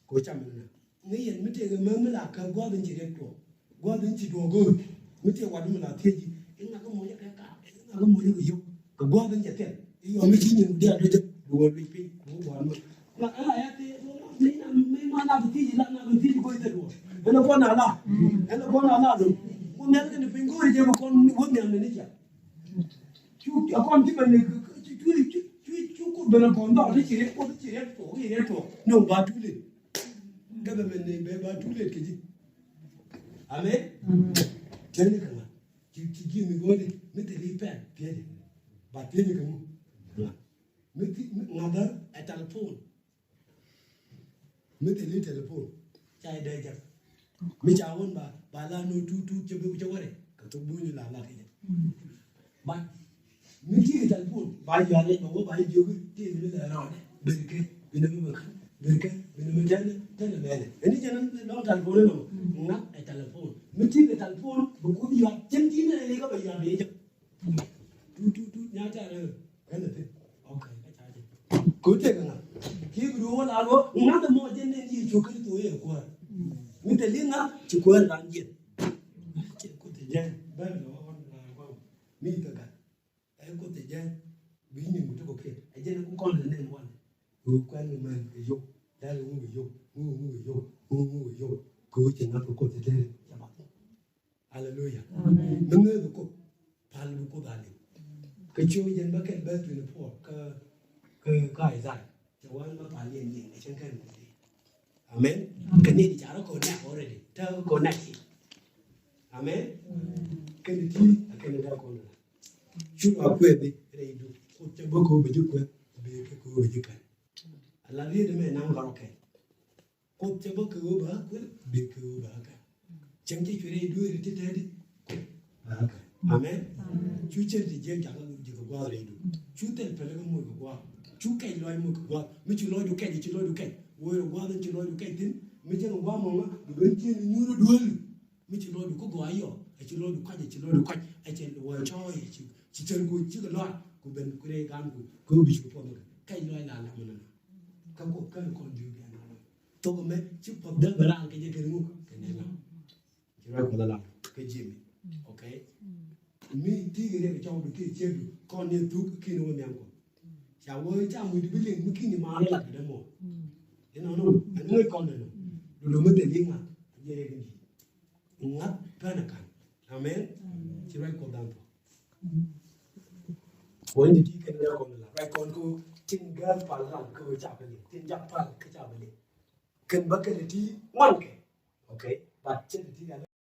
kɛ cam mi na. Ŋäc yɛn mi tëëkɛ mäth mi la kä gua̱a̱th in ci riɛk tuɔɔk. Gua̱a̱th in ci tuɔɔk go̱o̱r. Mi tëë wat mi la thiec ji̱. Iŋa kä moc kɛ ka. Iŋa kä moc kɛ yop. Kɛ gua̱a̱th in cɛ thil. Iɣɔm mi ci nyin diaal duecä. Duɔɔr luc piny. Duɔɔr gua̱a̱th mi. Ma ɛn a ya tëë. Mi ma na bi thiec la na bi thiec go̱o̱r thil duɔɔr. Ɛn a kɔn a la. Ɛn a kɔn a la duɔɔr. Kun nɛn kɛn piny go̱o̱r jɛ bi kɔn wä nhiam ni ni ca. Cu a kɔn ci bɛ ni cu cu cu cu cu Kuoth ben a kɔn dhɔk ni ci riɛk Kuoth ci riɛk tuɔk ci riɛk tuɔk ni wä ba tulet. Kä bɛ mɛn ni bɛ ba tulet kɛ ji̱. Amen. Tiɛni kɛ ŋa ci ci ji̱ mi go̱o̱ri mi te ri pɛn piɛni ba piɛni kɛ mu. Mi ti mi ŋa̱thä ɛ telephone. Mi thil i̱ telephone ca i̱ dee jak. Mi ca wän ba, ba la no̱o̱ŋ tut tut cɛ bi ku cɛ wärɛ kɛ thok duuni la la kɛ jɛ. But mi ti kɛ telephone ba yɔal i̱ ba wä ba i̱ jiök ti mi lɛ rɔɔdɛ. Ber kɛ bi nɛ mi bä ka̱n, ber kɛ bi nɛ mi tɛn tɛn mɛnɛ. Ɛn i̱ jɛn lɔŋ telephone nɔ ŋa̱th ɛ telephone. Mi ti kɛ telephone bi ku yɔal cɛn ti nɛ ɛ lɛ kɛ bɛ yɔal bɛ jɛ. Tut tut tut nya ca rɛ. Kɛn ɛ pek. Okay, kä ca jɛ. Kɛ ɣöö tëëkɛ ŋa̱th kiɛ bi duɔ̱ɔ̱k wä la̱r ɣöö ŋa̱th ɛmɔ jɛn nɛn Yecu Kritho i̱ ɛ Kuäär. Mi thil i̱ ŋa̱th ci Kuäär ran jiɛn. Cɛ Kuoth ɛ jɛn bɛn lɔ ɣɔn la guam mi thil gat. Ɛ Kuoth ɛ jɛn bi nyin ku ti kɔ̱kiɛn ɛ jɛn ku kɔn lɛ nɛn walɛ. Ɣöö kuɛn kɛ mɛn kɛ yop dal ŋu kɛ yop ŋu ŋu kɛ yop ŋu ŋu kɛ yop. Kɛ ɣöö ci ŋa̱th kɛ Kuoth ɛ tëëri cɛ bath. Aleluya. Amen. Mi ŋäth bi Kuoth pal bi Kuoth a liŋ. Kä ciö jɛn bä kɛl bä twenty four kä kä kä Isaiah. Cɛ wä ma pal yɛn yɛn ɛ cɛn kɛn mi di. Amen. Kɛ ni di ca rɔ connect already. Tɛ connect. Amen. Kɛn di ti a kɛn di da kɔn la. Cu a kuɛ bi rɛy du. Kuoth cɛ bä ko bi ji kuɛ bi kɛ ko bi ji pɛn. A la riet mɛ nam gɔrɔ kɛ. Kuoth cɛ bä kɛ ɣöö bɛ ɣä kuɛl, bɛ kɛ ɣöö bɛ ɣä kɛ. Cäŋ cɛ cuɛ rɛy dueeri ti tɛɛdi, bɛ ɣä kɛ. Amen. Cu cär ti jiɛk jakä ji̱ kɛ gua̱a̱th rɛydu. Cu thil pɛlɛ kɛ moc kɛ gua̱a̱th. Cu kɛc lɔc moc kɛ gua̱a̱th. Mi ci lɔcdu kɛc, ci lɔcdu kɛc. Wee rɛ gua̱a̱th in ci lɔcdu kɛc thi̱n. Mi cɛ kɛ gua̱a̱th mɔŋä, bi ben ciën ni nyuur duel. Mi ci lɔcdu kä gɔaa yɔ, ɛ ci lɔcdu kɔc, ɛ ci lɔcdu kɔc. Ɛ cɛ wee cɔɔc, ci, ci cär ku cikɛ lɔc. Ku ben ku rɛy gan ku, kɛ ɣöö bi ci puɔth kɛ. Kɛc lɔc la lam nana. Kä Kuoth kän kɔn jiök yɛn a lɔc. Thok ɛmɛ ci puɔth dee bɛ raar kɛ jɛ kɛn ŋuk kɛ nɛn lam. Ci ruac Kuɔth a lam kä ji̱ mi. Okay. Mi ti kɛ riɛk cɔwdu kiɛ ciekdu kɔn ni thuk ki̱n wä nhiam Kuɔth. Ca wä ca muc di bi liŋ mi ki̱n ni maan lat kɛ dee mɔ. Inɔnɔ ɛn ŋäc kɔn ɛnɔ. Dulo mi thil i̱ ŋa̱th a jiɛ riɛk in ji̱ ŋa̱th pɛn a ka̱n. Amen. Ci ruac Kuɔth dhan thok. Kuɔny ti ti kɛn gɛr kɔn la ruac kɔn ko tin gɛr pal ran ko ca bɛ liŋ tin jak pal ko ca bɛ liŋ. Kɛn bä kɛn ti ŋuan kɛ. Okay. But cɛ ti ti gɛr